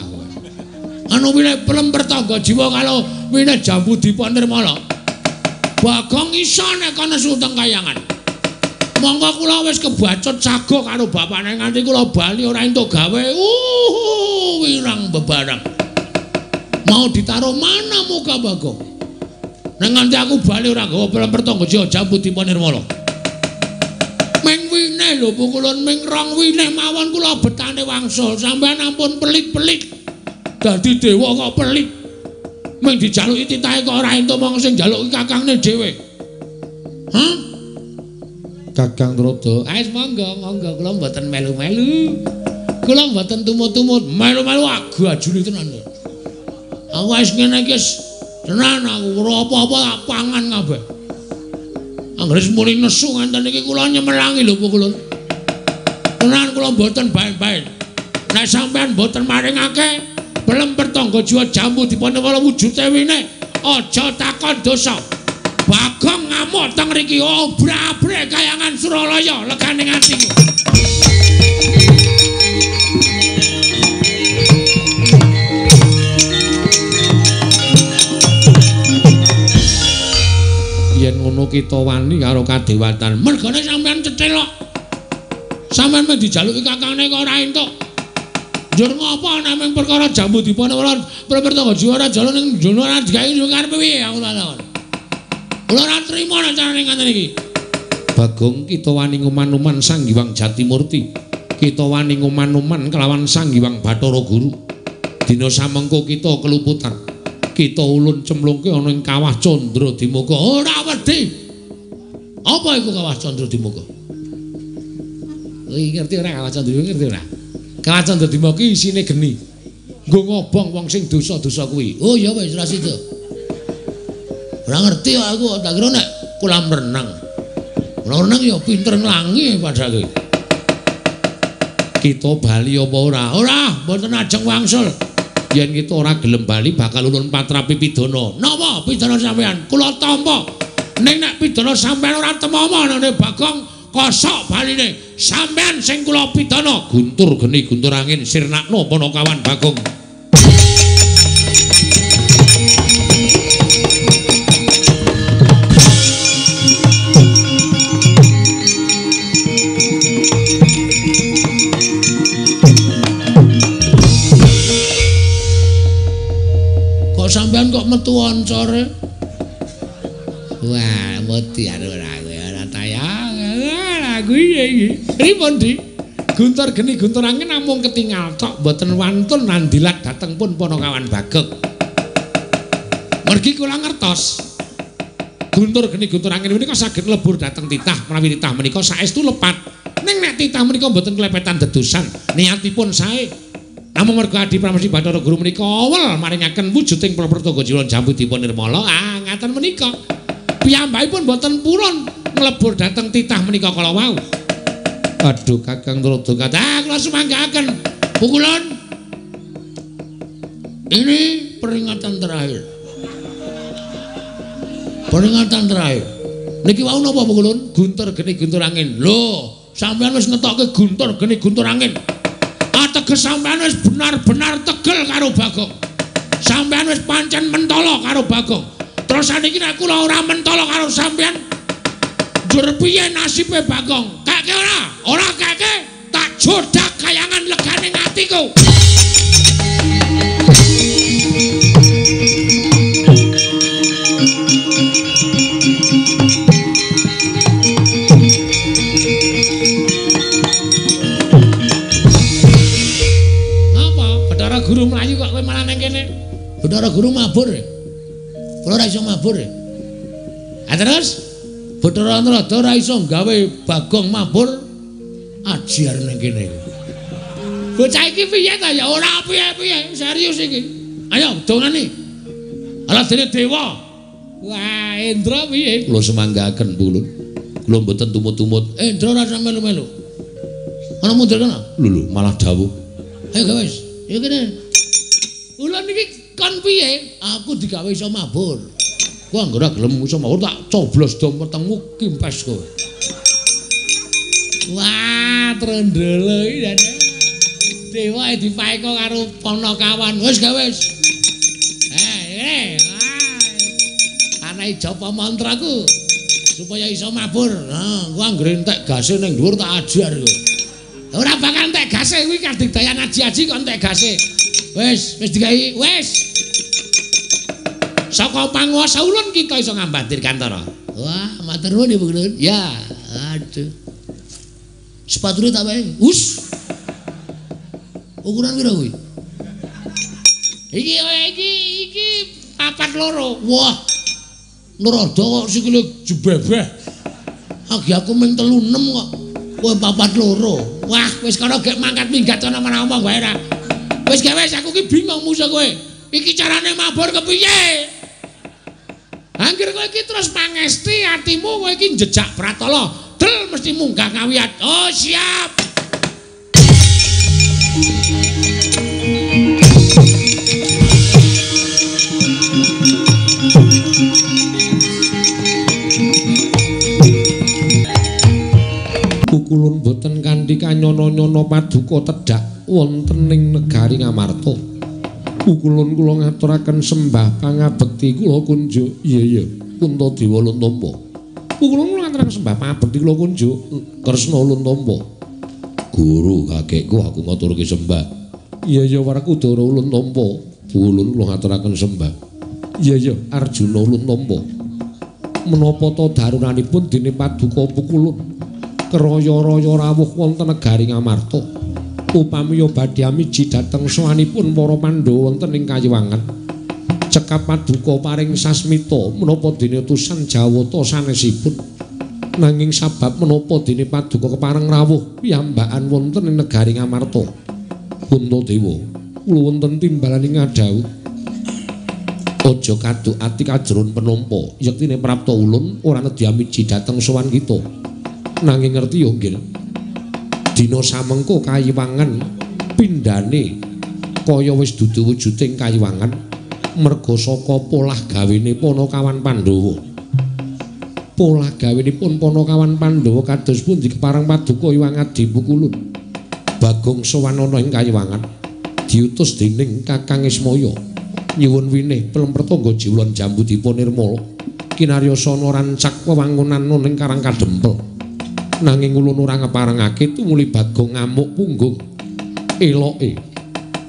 Anu winih pelem pertangga jiwa karo winih jambu dipa nirmala. Bagong iso nek ana nesu teng kayangan. Monggo kula wis kebacut sago karo bapakne nganti kula bali ora entuk gawe. Wirang bebarang. Mau ditaruh mana muka Bagong? Nek nganti aku bali ora nggawa pelem pertangga jiwa jambu dipa nirmala. Ming winih lho pukulun ming rong winih mawon kula betane wangsul. Sampeyan ampun pelit-pelit. Dadi dewa kok pelit. Ming dijaluki titahe kok ora entuk mong sing njaluki kakangne dhewe. Hah? Kakang Trada, wis monggo monggo kula mboten melu-melu. Kula mboten tumut-tumut, melu-melu agu ajuli tenan. Aku wis ngene iki tenan aku ora apa-apa tak pangan kabeh. Anggere muni nesu nganten iki kula nyemelangi lho kula. Tenan kula mboten bae-bae. Nek sampean mboten maringake pelem pertangga jiwa jambu dipun wala wujude winih, aja takon dosa. Bagong ngamuk teng mriki obrak-abrik kayangan Suralaya legane atiku. Yen ngono kita wani karo kadewatan. Mergane sampean cethil kok. Sampean mung dijaluki kakangne kok ora entuk. Njur ngopo nek mung perkara jambu dipun ora pertangga jiwa ora jaluk ning jono ora digawe yo karepe piye aku takon. Kula ora trima nek carane ngaten iki. Bagong kita wani nguman-uman Sang Hyang Jatimurti. Kita wani nguman-uman kelawan Sang Hyang Bathara Guru. Dina samengko kita keluputan. Kita ulun cemlungke ana ing Kawah Candra Dimuka. Ora wedi. Apa iku Kawah Candra Dimuka? Kuwi ngerti ora Kawah Candra ngerti ora? Kawah Candra Dimuka isine geni. Nggo ngobong wong sing dosa-dosa kuwi. Oh ya wis ora sida. Ora ngerti aku, tak kira nek kolam renang. Kolam renang ya pinter nglangi padahal. Kita bali apa ora? Ora, mboten ajeng wangsul. Yen kita ora gelem bali bakal ulun patrapi pidana. Napa pidana sampean? Kula tampa. Ning nek pidana sampean ora temama nang Bagong kosok baline. Sampean sing kula pidana. Guntur geni guntur angin sirnakno Panakawan Bagong. Sampean kok metu oncore. Wah, wedi ora kowe ora tayang. Lah kuwi iki. Pripun, Dik? Guntur geni guntur angin namung ketingal tok mboten wantun nandilat dhateng pun Panakawan Bagong. Mergi kula ngertos. Guntur geni guntur angin menika saged lebur dhateng titah menawi titah menika saestu lepat. Ning nek titah menika mboten klepetan dedusan, niatipun sae. Namung merga Adi Pramesti Bathara Guru menika awel maringaken wujuding Prapertangga Jiwa Jambu Dipa Nirmala. Ah, ngaten menika. Piyambakipun mboten purun nglebur dhateng titah menika kala wau. Aduh Kakang Trada kathah kula sumanggaaken. Pukulun. Ini peringatan terakhir. Peringatan terakhir. Niki wau napa Pukulun? Guntur geni guntur angin. Lho, sampeyan wis ngetokke guntur geni guntur angin. Ateges sampeyan wis benar-benar tegel karo Bagong. Sampeyan wis pancen mentala karo Bagong. Terus saniki nek kula ora mentala karo sampeyan, njur piye nasibe Bagong? Kake ora? Ora kake, tak jodak kayangan legane atiku. Napa? Bathara Guru mlayu kok kowe malah nang kene? Bathara Guru mabur. Kula ora iso mabur. Ha terus? Bathara Narada ora iso gawe Bagong mabur ajiar ning kene. Bocah iki piye ta ya? Ora piye-piye, serius iki. Ayo dongane. Ala dene dewa. Wah, Indra piye? Kula semanggaaken Pulun. Kula mboten tumut-tumut. Indra ora usah melu-melu. Ana mundur kana? Lho lho, malah dawuh. Ayo wis. Ayo kene. Ulun iki kon piye? Aku digawe iso mabur. Kowe anggere gelem iso mabur tak coblos dom wetengmu kimpes kowe. Wah, trendele iki jane. Dewa dipaeka karo Panakawan. Wis gawe wis. Eh, wah. Anae japa mantraku supaya iso mabur. Nah, kowe anggere entek gase ning dhuwur tak ajar kowe. Ora bakal entek gase kuwi kadigdayan aji-aji kok entek gase. Wis, wis digawe, wis. Saka panguwasa ulun kita iso ngambah dirgantara. Wah, matur nuwun Ibu Ulun. Ya, aduh. Sepatune tak wae. Us. Ukuran pira kuwi? Iki iki iki 42. Wah. Narada kok sikile jebebeh. Agi aku ming 36 kok. Kowe 42. Wah, wis kono gek mangkat minggat ana mana omong wae ra. Wis gawe aku ki bingung musuh kowe. Iki carane mabur kepiye? Angger kowe iki terus pangesti atimu kowe iki njejak pratala. Del mesti munggah ngawiyat. Oh, siap. Pukulun boten kanthi kanyono-nyono paduka tedhak wonten ing negari Ngamarta. Pukulun kula ngaturaken sembah pangabekti kula kunjuk. Iya iya, Puntadewa ulun tampa. Pukulun kula ngaturaken sembah pangabekti kula kunjuk. Kresna ulun tampa. Guru kakekku aku ngaturke sembah. Iya iya Werkudara ulun tampa. Pukulun kula ngaturaken sembah. Iya iya Arjuna ulun tampa. Menapa ta darunanipun dene paduka Pukulun keraya-raya rawuh wonten negari Ngamarta. Upamiya badhe amiji dhateng sowanipun para Pandhawa wonten ing Kayiwangan. Cekap paduka paring sasmita menapa dene utusan Jawata sanesipun. Nanging sabab menapa dene paduka kepareng rawuh piyambakan wonten ing negari Ngamarta. Puntadewa, kula wonten timbalan ing ngadhawuh. Aja kaduk ati kajron penampa, yektine prapta ulun ora nedhi amiji dhateng sowan kita. Nanging ngerti yo nggih. Dina samengko Kayiwangan pindhane kaya wis dudu wujuding Kayiwangan merga saka polah gawene Panakawan Pandhawa. Polah gawenipun Panakawan Pandhawa kados pundi kepareng paduka Hyang Adi Pukulun. Bagong sowan ana ing Kayiwangan diutus dening Kakang Ismaya nyuwun winih Plempertangga Jiwlan Jambudipa Nirmala kinaryosana rancak wewangunan ning Karang Kadempel. Nanging ulun ora ngeparengake tumuli Bagong ngamuk punggung eloke.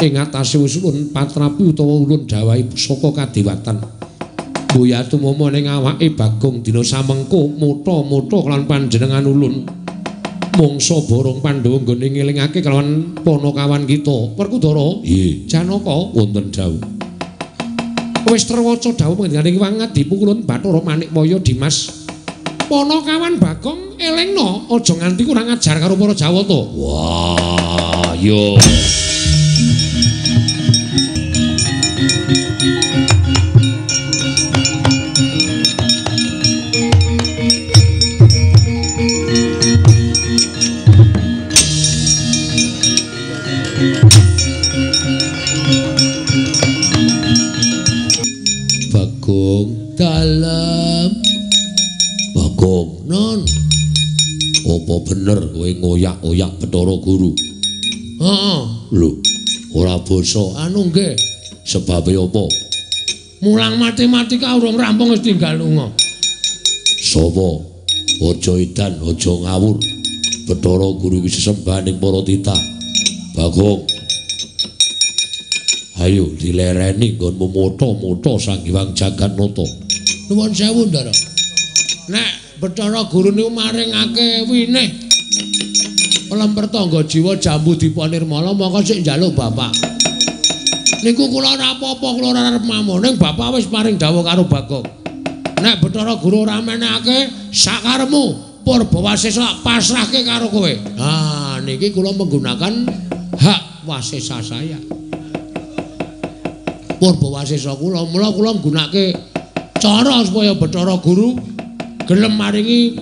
Ing atase wis ulun patrapi utawa ulun dawahi pusaka kadewatan. Boya tumama ning awake Bagong dina samengko mutha-mutha kelawan panjenengan ulun. Mangsa borong Pandhawa nggone ngelingake kelawan panakawan kita. Werkudara, nggih. Janaka wonten dawuh. Wis terwaca dawuh panjenenganing Wangadipu kulun Bathara Manikwaya Dimas. Panakawan Bagong elingna aja nganti kurang ajar karo para Jawata. Wah, yo. Bagong dalem. Bagong non. Apa bener kowe ngoyak-oyak Bathara Guru? Heeh. Lho, ora basa. Anu nggih. Sebabe apa? Mulang matematika urung rampung wis tinggal lunga. Sapa? Aja edan, aja ngawur. Bathara Guru iki sesembahaning para titah. Bagong. Ayo dilereni nggonmu motha-motha Sang Hyang Jagatnata. Nuwun sewu, Ndara. Nek Bathara Guru niku maringake winih pelem pertangga jiwa jambu dipa nirmala mongko sik njaluk bapak. Niku kula ora apa-apa, kula ora arep mamung, ning bapak wis paring dawuh karo Bagong. Nek Bathara Guru ora menehake sakarepmu Purbawasesa pasrahke karo kowe. Ah, niki kula menggunakan hak wasesa saya. Purbawasesa kula, mula kula nggunakake cara supaya Bathara Guru gelem maringi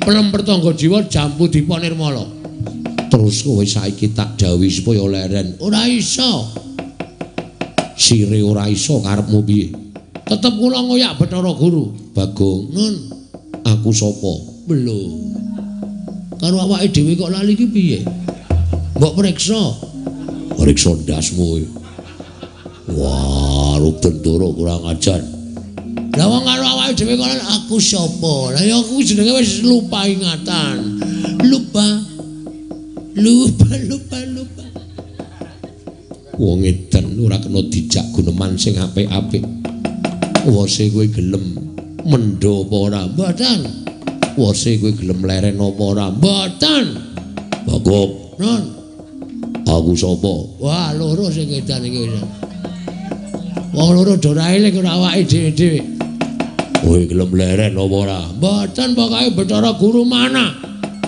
pelem pertangga jiwa jambu dipa nirmala. Terus kowe saiki tak dawuhi supaya leren. Ora iso. Sire ora iso karepmu piye? Tetep kula ngoyak Bathara Guru. Bagong, nun, aku sapa? Lho. Karo awake dhewe kok lali iki piye? Mbok periksa. Periksa ndasmu kowe. Wah, Ruben Ndoro kurang ajar. Lah wong karo awake dhewe kok aku sapa? Lah ya aku jenenge wis lupa ingatan. Lupa. Lupa, lupa, lupa. Wong edan ora kena dijak guneman sing apik-apik. Wose kowe gelem mendho apa ora? Mboten. Wose kowe gelem leren apa ora? Mboten. Bagong, non. Aku sapa? Wah, loro sing edan iki wis. Wong loro do ora eling ora awake dhewe-dhewe. Kowe gelem leren apa ora? Mboten, pokoke Bathara Guru mana?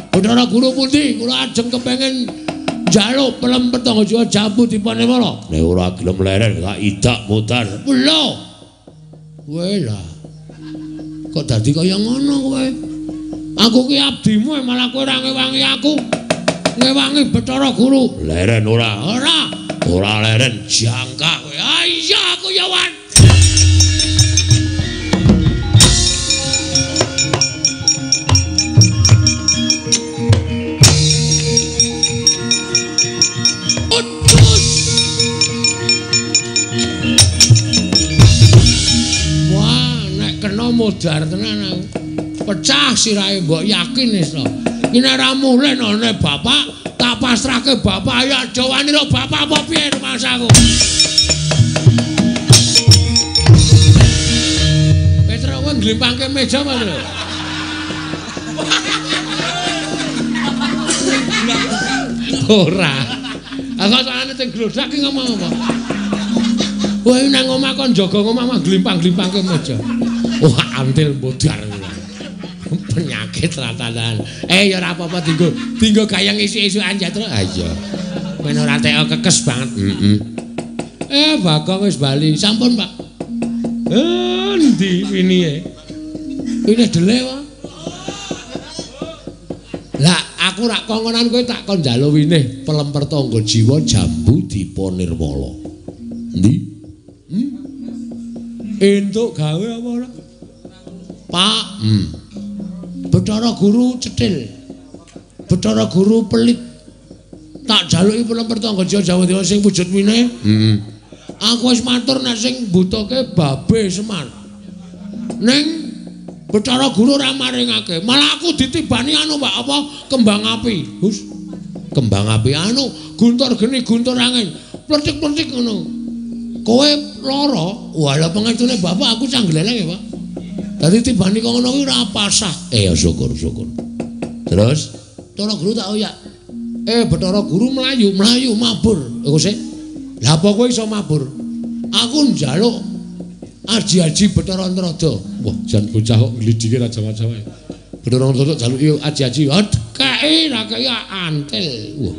Bathara Guru pundi? Kula ajeng kepengin njaluk pelem petangga jiwa jambu dipa nirmala. Nek ora gelem leren tak idak mutar. Lho. Kowe lah. Kok dadi kaya ngono kowe? Aku ki abdimu malah kowe ora ngewangi aku. Ngewangi Bathara Guru. Leren ora? Ora. Ora leren jangka kowe. Ah iya aku ya wan. Wah, nek kena modar tenan aku. Pecah sirahe mbok yakin wis to. Iki nek ora mulih nane bapak, tak pasrahke bapak ayo aja wani ro bapak apa piye rumangsaku. Petro kowe ngglimpangke meja apa lho? Ora. Aku sakjane sing glodak ki ngomong apa? Kowe nang omah kon jaga omah mah glimpang-glimpangke meja. Wah, antil modar. Penyakit ratanan. Eh ya ora apa-apa dinggo dinggo gayeng isuk-isukan ya, Tru. Ha iya. Men ora teko kekes banget. Heeh. Eh Bagong wis bali. Sampun, Pak. Endi winihe? Winih dele wae. Lah aku rak kongkonan kowe tak kon njaluk winih pelem pertangga jiwa jambu dipa nirmala. Endi? Hmm? Entuk gawe apa ora? Pak. Hmm. Bathara Guru cethil. Bathara Guru pelit. Tak jaluki pelem pertangga jiwa Jawa Dewa sing wujud winih. Heeh. Aku wis matur nek sing mbutuhke babe Semar. Ning Bathara Guru ora maringake. Malah aku ditibani anu Pak, apa kembang api. Hus. Kembang api anu guntur geni guntur angin. Plecik-plecik ngono. Kowe lara, walah pengestune bapak aku cah gleleng ya, Pak. Dadi tibane kok ngono kuwi ora pasah. Ya syukur, syukur. Terus Bathara Guru tak oyak. Bathara Guru mlayu, mlayu mabur. Iku sik. Lah apa kowe iso mabur? Aku njaluk aji-aji Bathara Antrada. Wah, jan bocah kok nglidike ra jawa-jawa. Bathara Antrada jaluki aji-aji. Kei ra kei antil. Wah.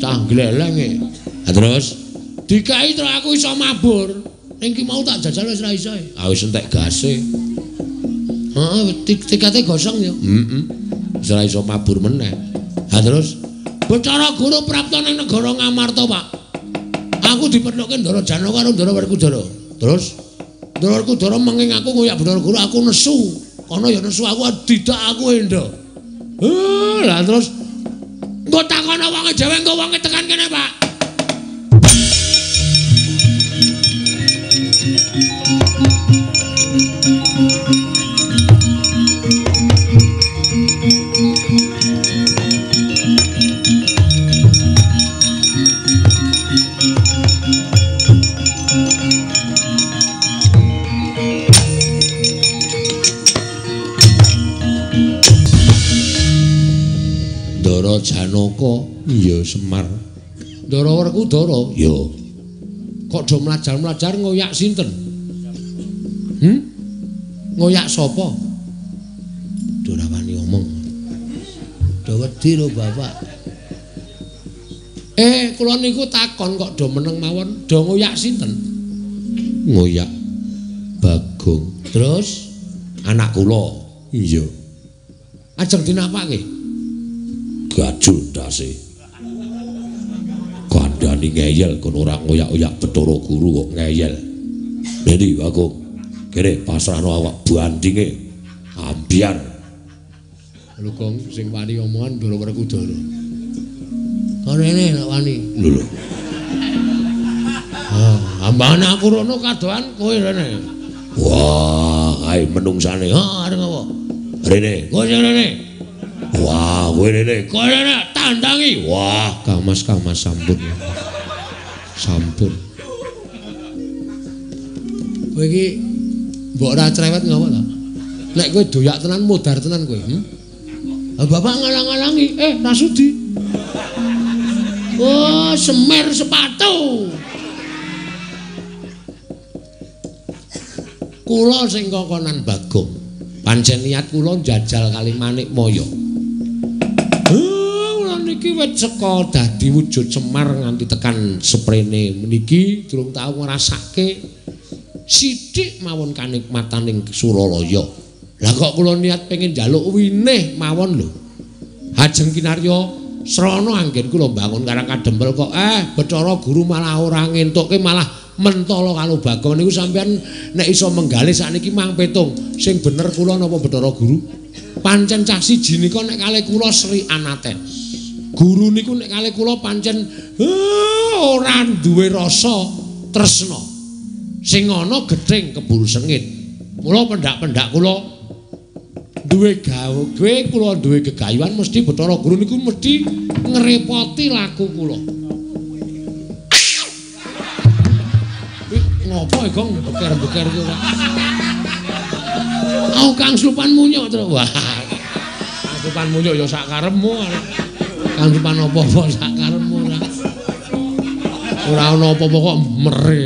Cah glelenge. Lah terus dikai terus aku iso mabur. Ning ki mau tak jajal wis ra iso. Ah wis entek gase. Heeh, tikete gosong ya. Heeh. Wis ra iso mabur meneh. Ha terus Bathara Guru prapta ning negara Ngamarta, Pak. Aku dipethuke Ndara Janaka karo Ndara Werkudara. Terus Ndara Werkudara menging aku ngoyak Bathara Guru, aku nesu. Kono ya nesu aku didak aku endo. Lah terus engko takono wonge dhewe, engko wonge tekan kene, Pak. Ndara Janaka, iya Semar. Ndara Werkudara, ya. Kok do mlajar-mlajar ngoyak sinten? Ngoyak sapa? Do ora wani omong. Do wedi lho, Bapak. Kula niku takon kok do meneng mawon, do ngoyak sinten? Ngoyak Bagong. Terus anak kula. Iya. Ajeng dinapake? Gajul ndase. Kandhani ngeyel kono ora ngoyak-oyak Bathara Guru kok ngeyel. Endi Bagong? Kene pasrahno awak bandinge. Ambyar. Lho Gong sing wani omongan Ndara Werkudara. Kono rene nek wani. Lho lho. Ah, ambane aku rono kadohan kowe rene. Wah, kae menungsane. Ha, arep apa? Rene, kowe sing rene. Wah, kowe rene. Kowe rene tandangi. Wah, Kang Mas sampun. Sampun. Kowe iki mbok ora cerewet ngopo ta? Nek kowe doyak tenan modar tenan kowe. Bapak ngalang-alangi, ra sudi. Oh, semer sepatu. Kula sing kokonan Bagong. Pancen niat kula njajal kali Manikmaya. Kula niki wit saka dadi wujud Semar nganti tekan seprene meniki durung tau ngrasake sithik mawon kanikmataning Suralaya. Lah kok kula niat pengen njaluk winih mawon lho. Ajeng kinarya srana anggen kula mbangun Karang Kadempel kok Bathara Guru malah ora ngentukke malah mentala karo Bagong niku sampean nek iso menggalih sakniki mang petung sing bener kula napa Bathara Guru. Pancen cah siji nika nek kalih kula Sri Anaten. Guru niku nek kalih kula pancen ora duwe rasa tresna. Sing ana gething keburu sengit. Mula pendak-pendak kula duwe gawe kula duwe gegayuhan mesti Bathara Guru niku mesti ngrepoti laku kula. Ngopo Gong beker-beker iki ora? Aku Kang Slupan munyuk terus. Wah. Kang Slupan munyuk ya sak karepmu. Kang Slupan apa-apa sak karepmu ora. Ora ana apa-apa kok mere.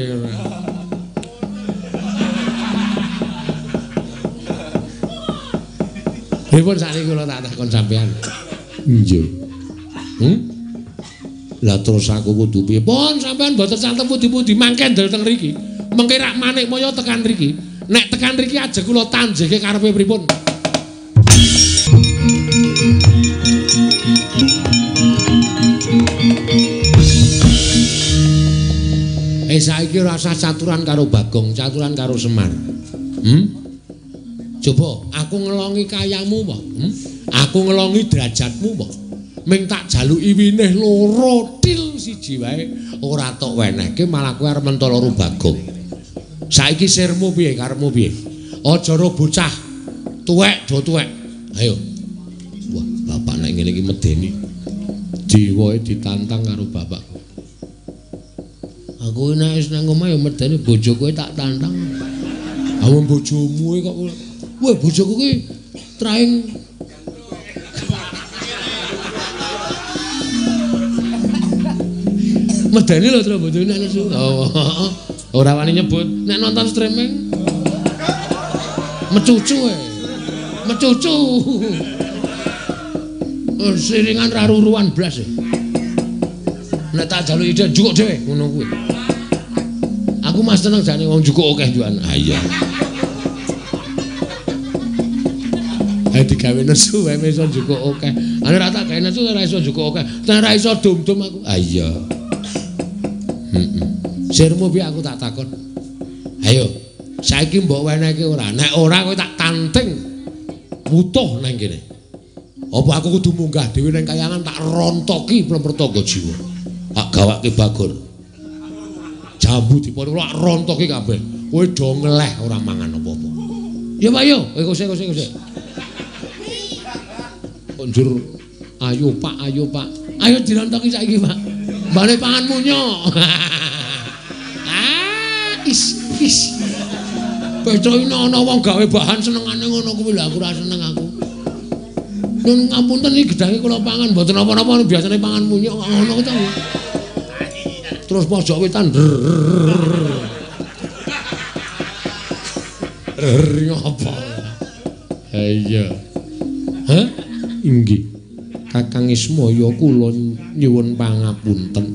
Pripun sakniki kula tak takon sampean? Nggih. Lah terus aku kudu piye? Pun sampean mboten santem pundi-pundi mangke ndel teng mriki. Mengke rak Manikmaya tekan mriki. Nek tekan mriki ajeng kula tanjeke karepe pripun? Saiki ora usah caturan karo Bagong, caturan karo Semar. Coba aku ngelongi kayamu apa? Aku ngelongi derajatmu apa? Ming tak jaluki winih loro til siji wae ora tok wenehke malah kowe arep mentala karo Bagong. Saiki sirmu piye karepmu piye? Aja ro bocah tuwek do tuwek. Ayo. Wah, bapak nek ngene iki medeni. Jiwae ditantang karo bapakku. Aku nek wis nang omah ya medeni bojoku tak tantang. Ah wong bojomu kok. Weh bojoku ki traing medeni lho tro bojone nek nesu. Oh, ora wani nyebut. Nek nonton streaming mecucu e. Mecucu. Siringan ra ruruan blas e. Nek tak jaluki ide njukuk dhewe ngono kuwi. Aku mas seneng jane wong njukuk akeh juan. Ha iya. Ayo digawe nesu wae iso njukuk akeh. Ane ra tak gawe nesu ora iso njukuk akeh. Nek ora iso dum-dum aku. Ha iya. Heeh. Sirmu piye aku tak takon. Ayo, saiki mbok wenehke ora? Nek ora kowe tak tanting wutuh nang kene. Apa aku kudu munggah dhewe nang kayangan tak rontoki plempertangga jiwa. Tak gawake Bagor. Jambu dipon kula rontoki kabeh. Kowe do ngeleh ora mangan apa-apa. Ya Pak yo, kowe kosek. Kok njur ayo Pak, ayo Pak. Ayo dirontoki saiki Pak. Bali panganmu nyok. Ah, is is. Petro ini ana wong gawe bahan senengane ngono kuwi lho aku ora seneng aku. Nun ngapunten iki gedange kula pangan mboten napa-napa biasane pangan munyuk ngono to. Terus pojok wetan. Ngopo? Ha iya. Hah? Inggih. Kakang Ismaya kula nyuwun pangapunten.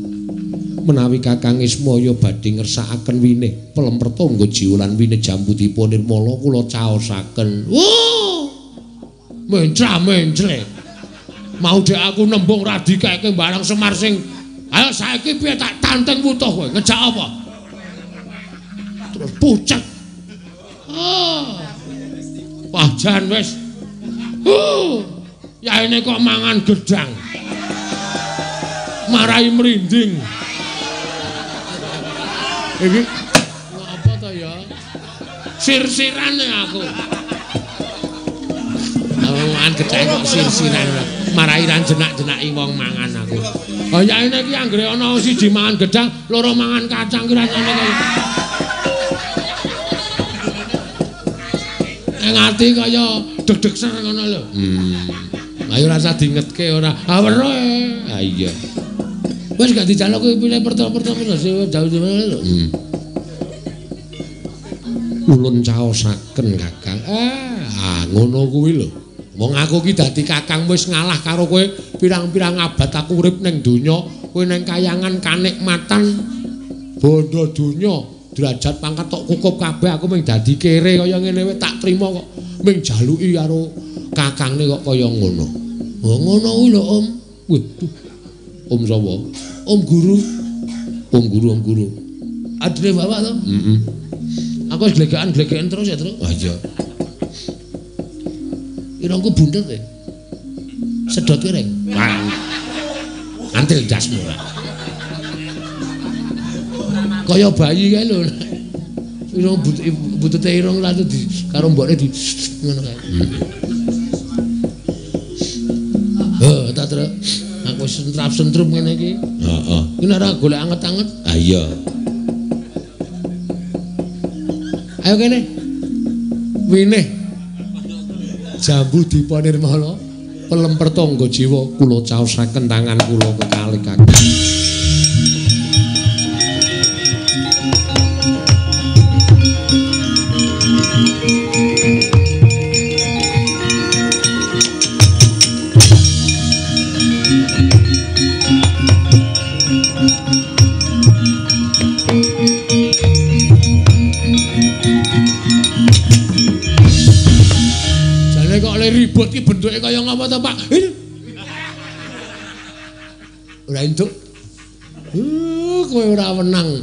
Menawi Kakang Ismaya badhe ngersakaken winih pelempertangga jiwa lan winih jambu dipa nirmala kula caosaken. Wuh! Mencra-mencre. Mau dek aku nembung ra dikeke barang Semar sing ayo saiki piye tak tanteng wutuh kowe ngejak apa? Terus pucet. Oh. Wah jan wis. Yaene kok mangan gedang. Marai merinding. Iki apa to ya? Sir-sirane aku. Mangan gedang kok sir-siran. Marai ra jenak-jenaki wong mangan aku. Oh yaene iki anggere ana siji mangan gedang, loro mangan kacang ki rasane kaya ing ati kaya deg-deg ser ngono lho. Ayo rasa dingetke ora. Ah weruh. Ha iya. Wis gak dijaluk kowe pilih pertama-pertama jauh-jauh lho. Ulun caosaken Kakang. Ah ngono kuwi lho. Wong aku ki dadi kakang wis ngalah karo kowe pirang-pirang abad aku urip ning donya, kowe ning kayangan kanikmatan bondo donya, derajat pangkat tok kukup kabeh aku mung dadi kere kaya ngene wae tak trima kok mung jaluki karo kakangne kok kaya ngono. Oh ngono kuwi lho Om. Waduh. Om sapa? Om guru. Om guru, Om guru. Adine bapak to? Heeh. Aku wis glegekan-glegekan terus ya, Tru. Ah iya. Irungku bunder e. Sedot kireng. Antil dasmu ora. Kaya bayi kae lho. Irung butute irung lalu di karo mbokne di ngono kae. Heh, ta Tru. Aku sentrap-sentrum ngene iki. Heeh. Iki nek ora golek anget-anget. Ha iya. Ayo kene. Winih jambu dipa nirmala pelempertangga jiwa kula caosaken tangan kula kekalih kakang. Ribut ki bentuke kaya ngapa to, Pak? Ora entuk. Kowe ora wenang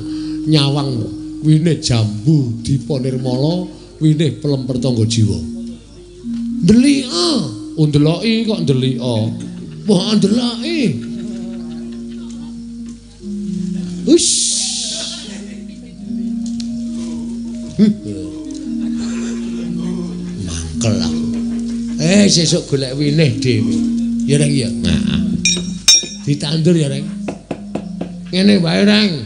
nyawang winih jambu dipa nirmala, winih pelempertangga jiwa. Ndelika, ndeloki kok ndelika. Wah, ndeloki. Ush. Mangkel aku. Sesuk golek winih dhewe. Ya Reng ya. Heeh. Ditandur ya Reng. Ngene wae Reng.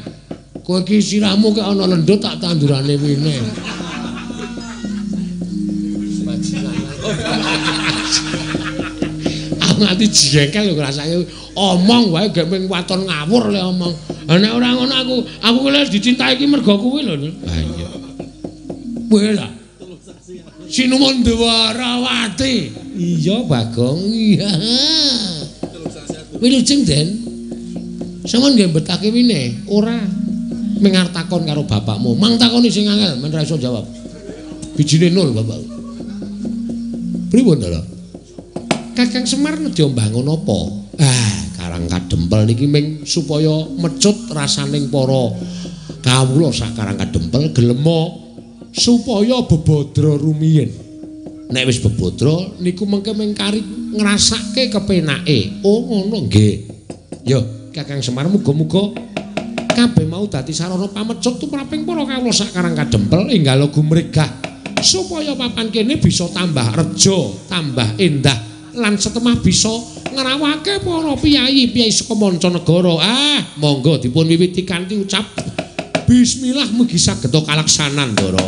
Kowe iki sirahmu kek ana lendut tak tandurane wine. Aku nganti jengkel lho ngrasake omong wae gek ming waton ngawur le omong. Lah nek ora ngono aku lek dicintai iki mergo kuwi lho. Ha iya. Kowe lah. Sinuwun Dwarawati. Iya Bagong. Iya. Wilujeng Den. Sampeyan nggih mbetake wine? Ora. Ming arep takon karo bapakmu. Mang takoni sing angel men ra iso jawab. Bijine nol bapak. Pripun lho? Kakang Semar nedya mbangun apa? Ah, Karang Kadempel niki ming supaya mecut rasaning para kawula sak Karang Kadempel gelema supaya bebadra rumiyin. Nek wis bebadra niku mengke ming kari ngrasake kepenake. Oh ngono nggih. Yo, Kakang Semar muga-muga kabeh mau dadi sarana pamecut tumraping para kawula sak Karang Kadempel enggal gumregah supaya papan kene bisa tambah reja, tambah endah lan setemah bisa ngrawake para piyayi-piyayi saka mancanegara. Ah, monggo dipun wiwiti kanthi ucap bismillah mugi saged kalaksanan, Ndara.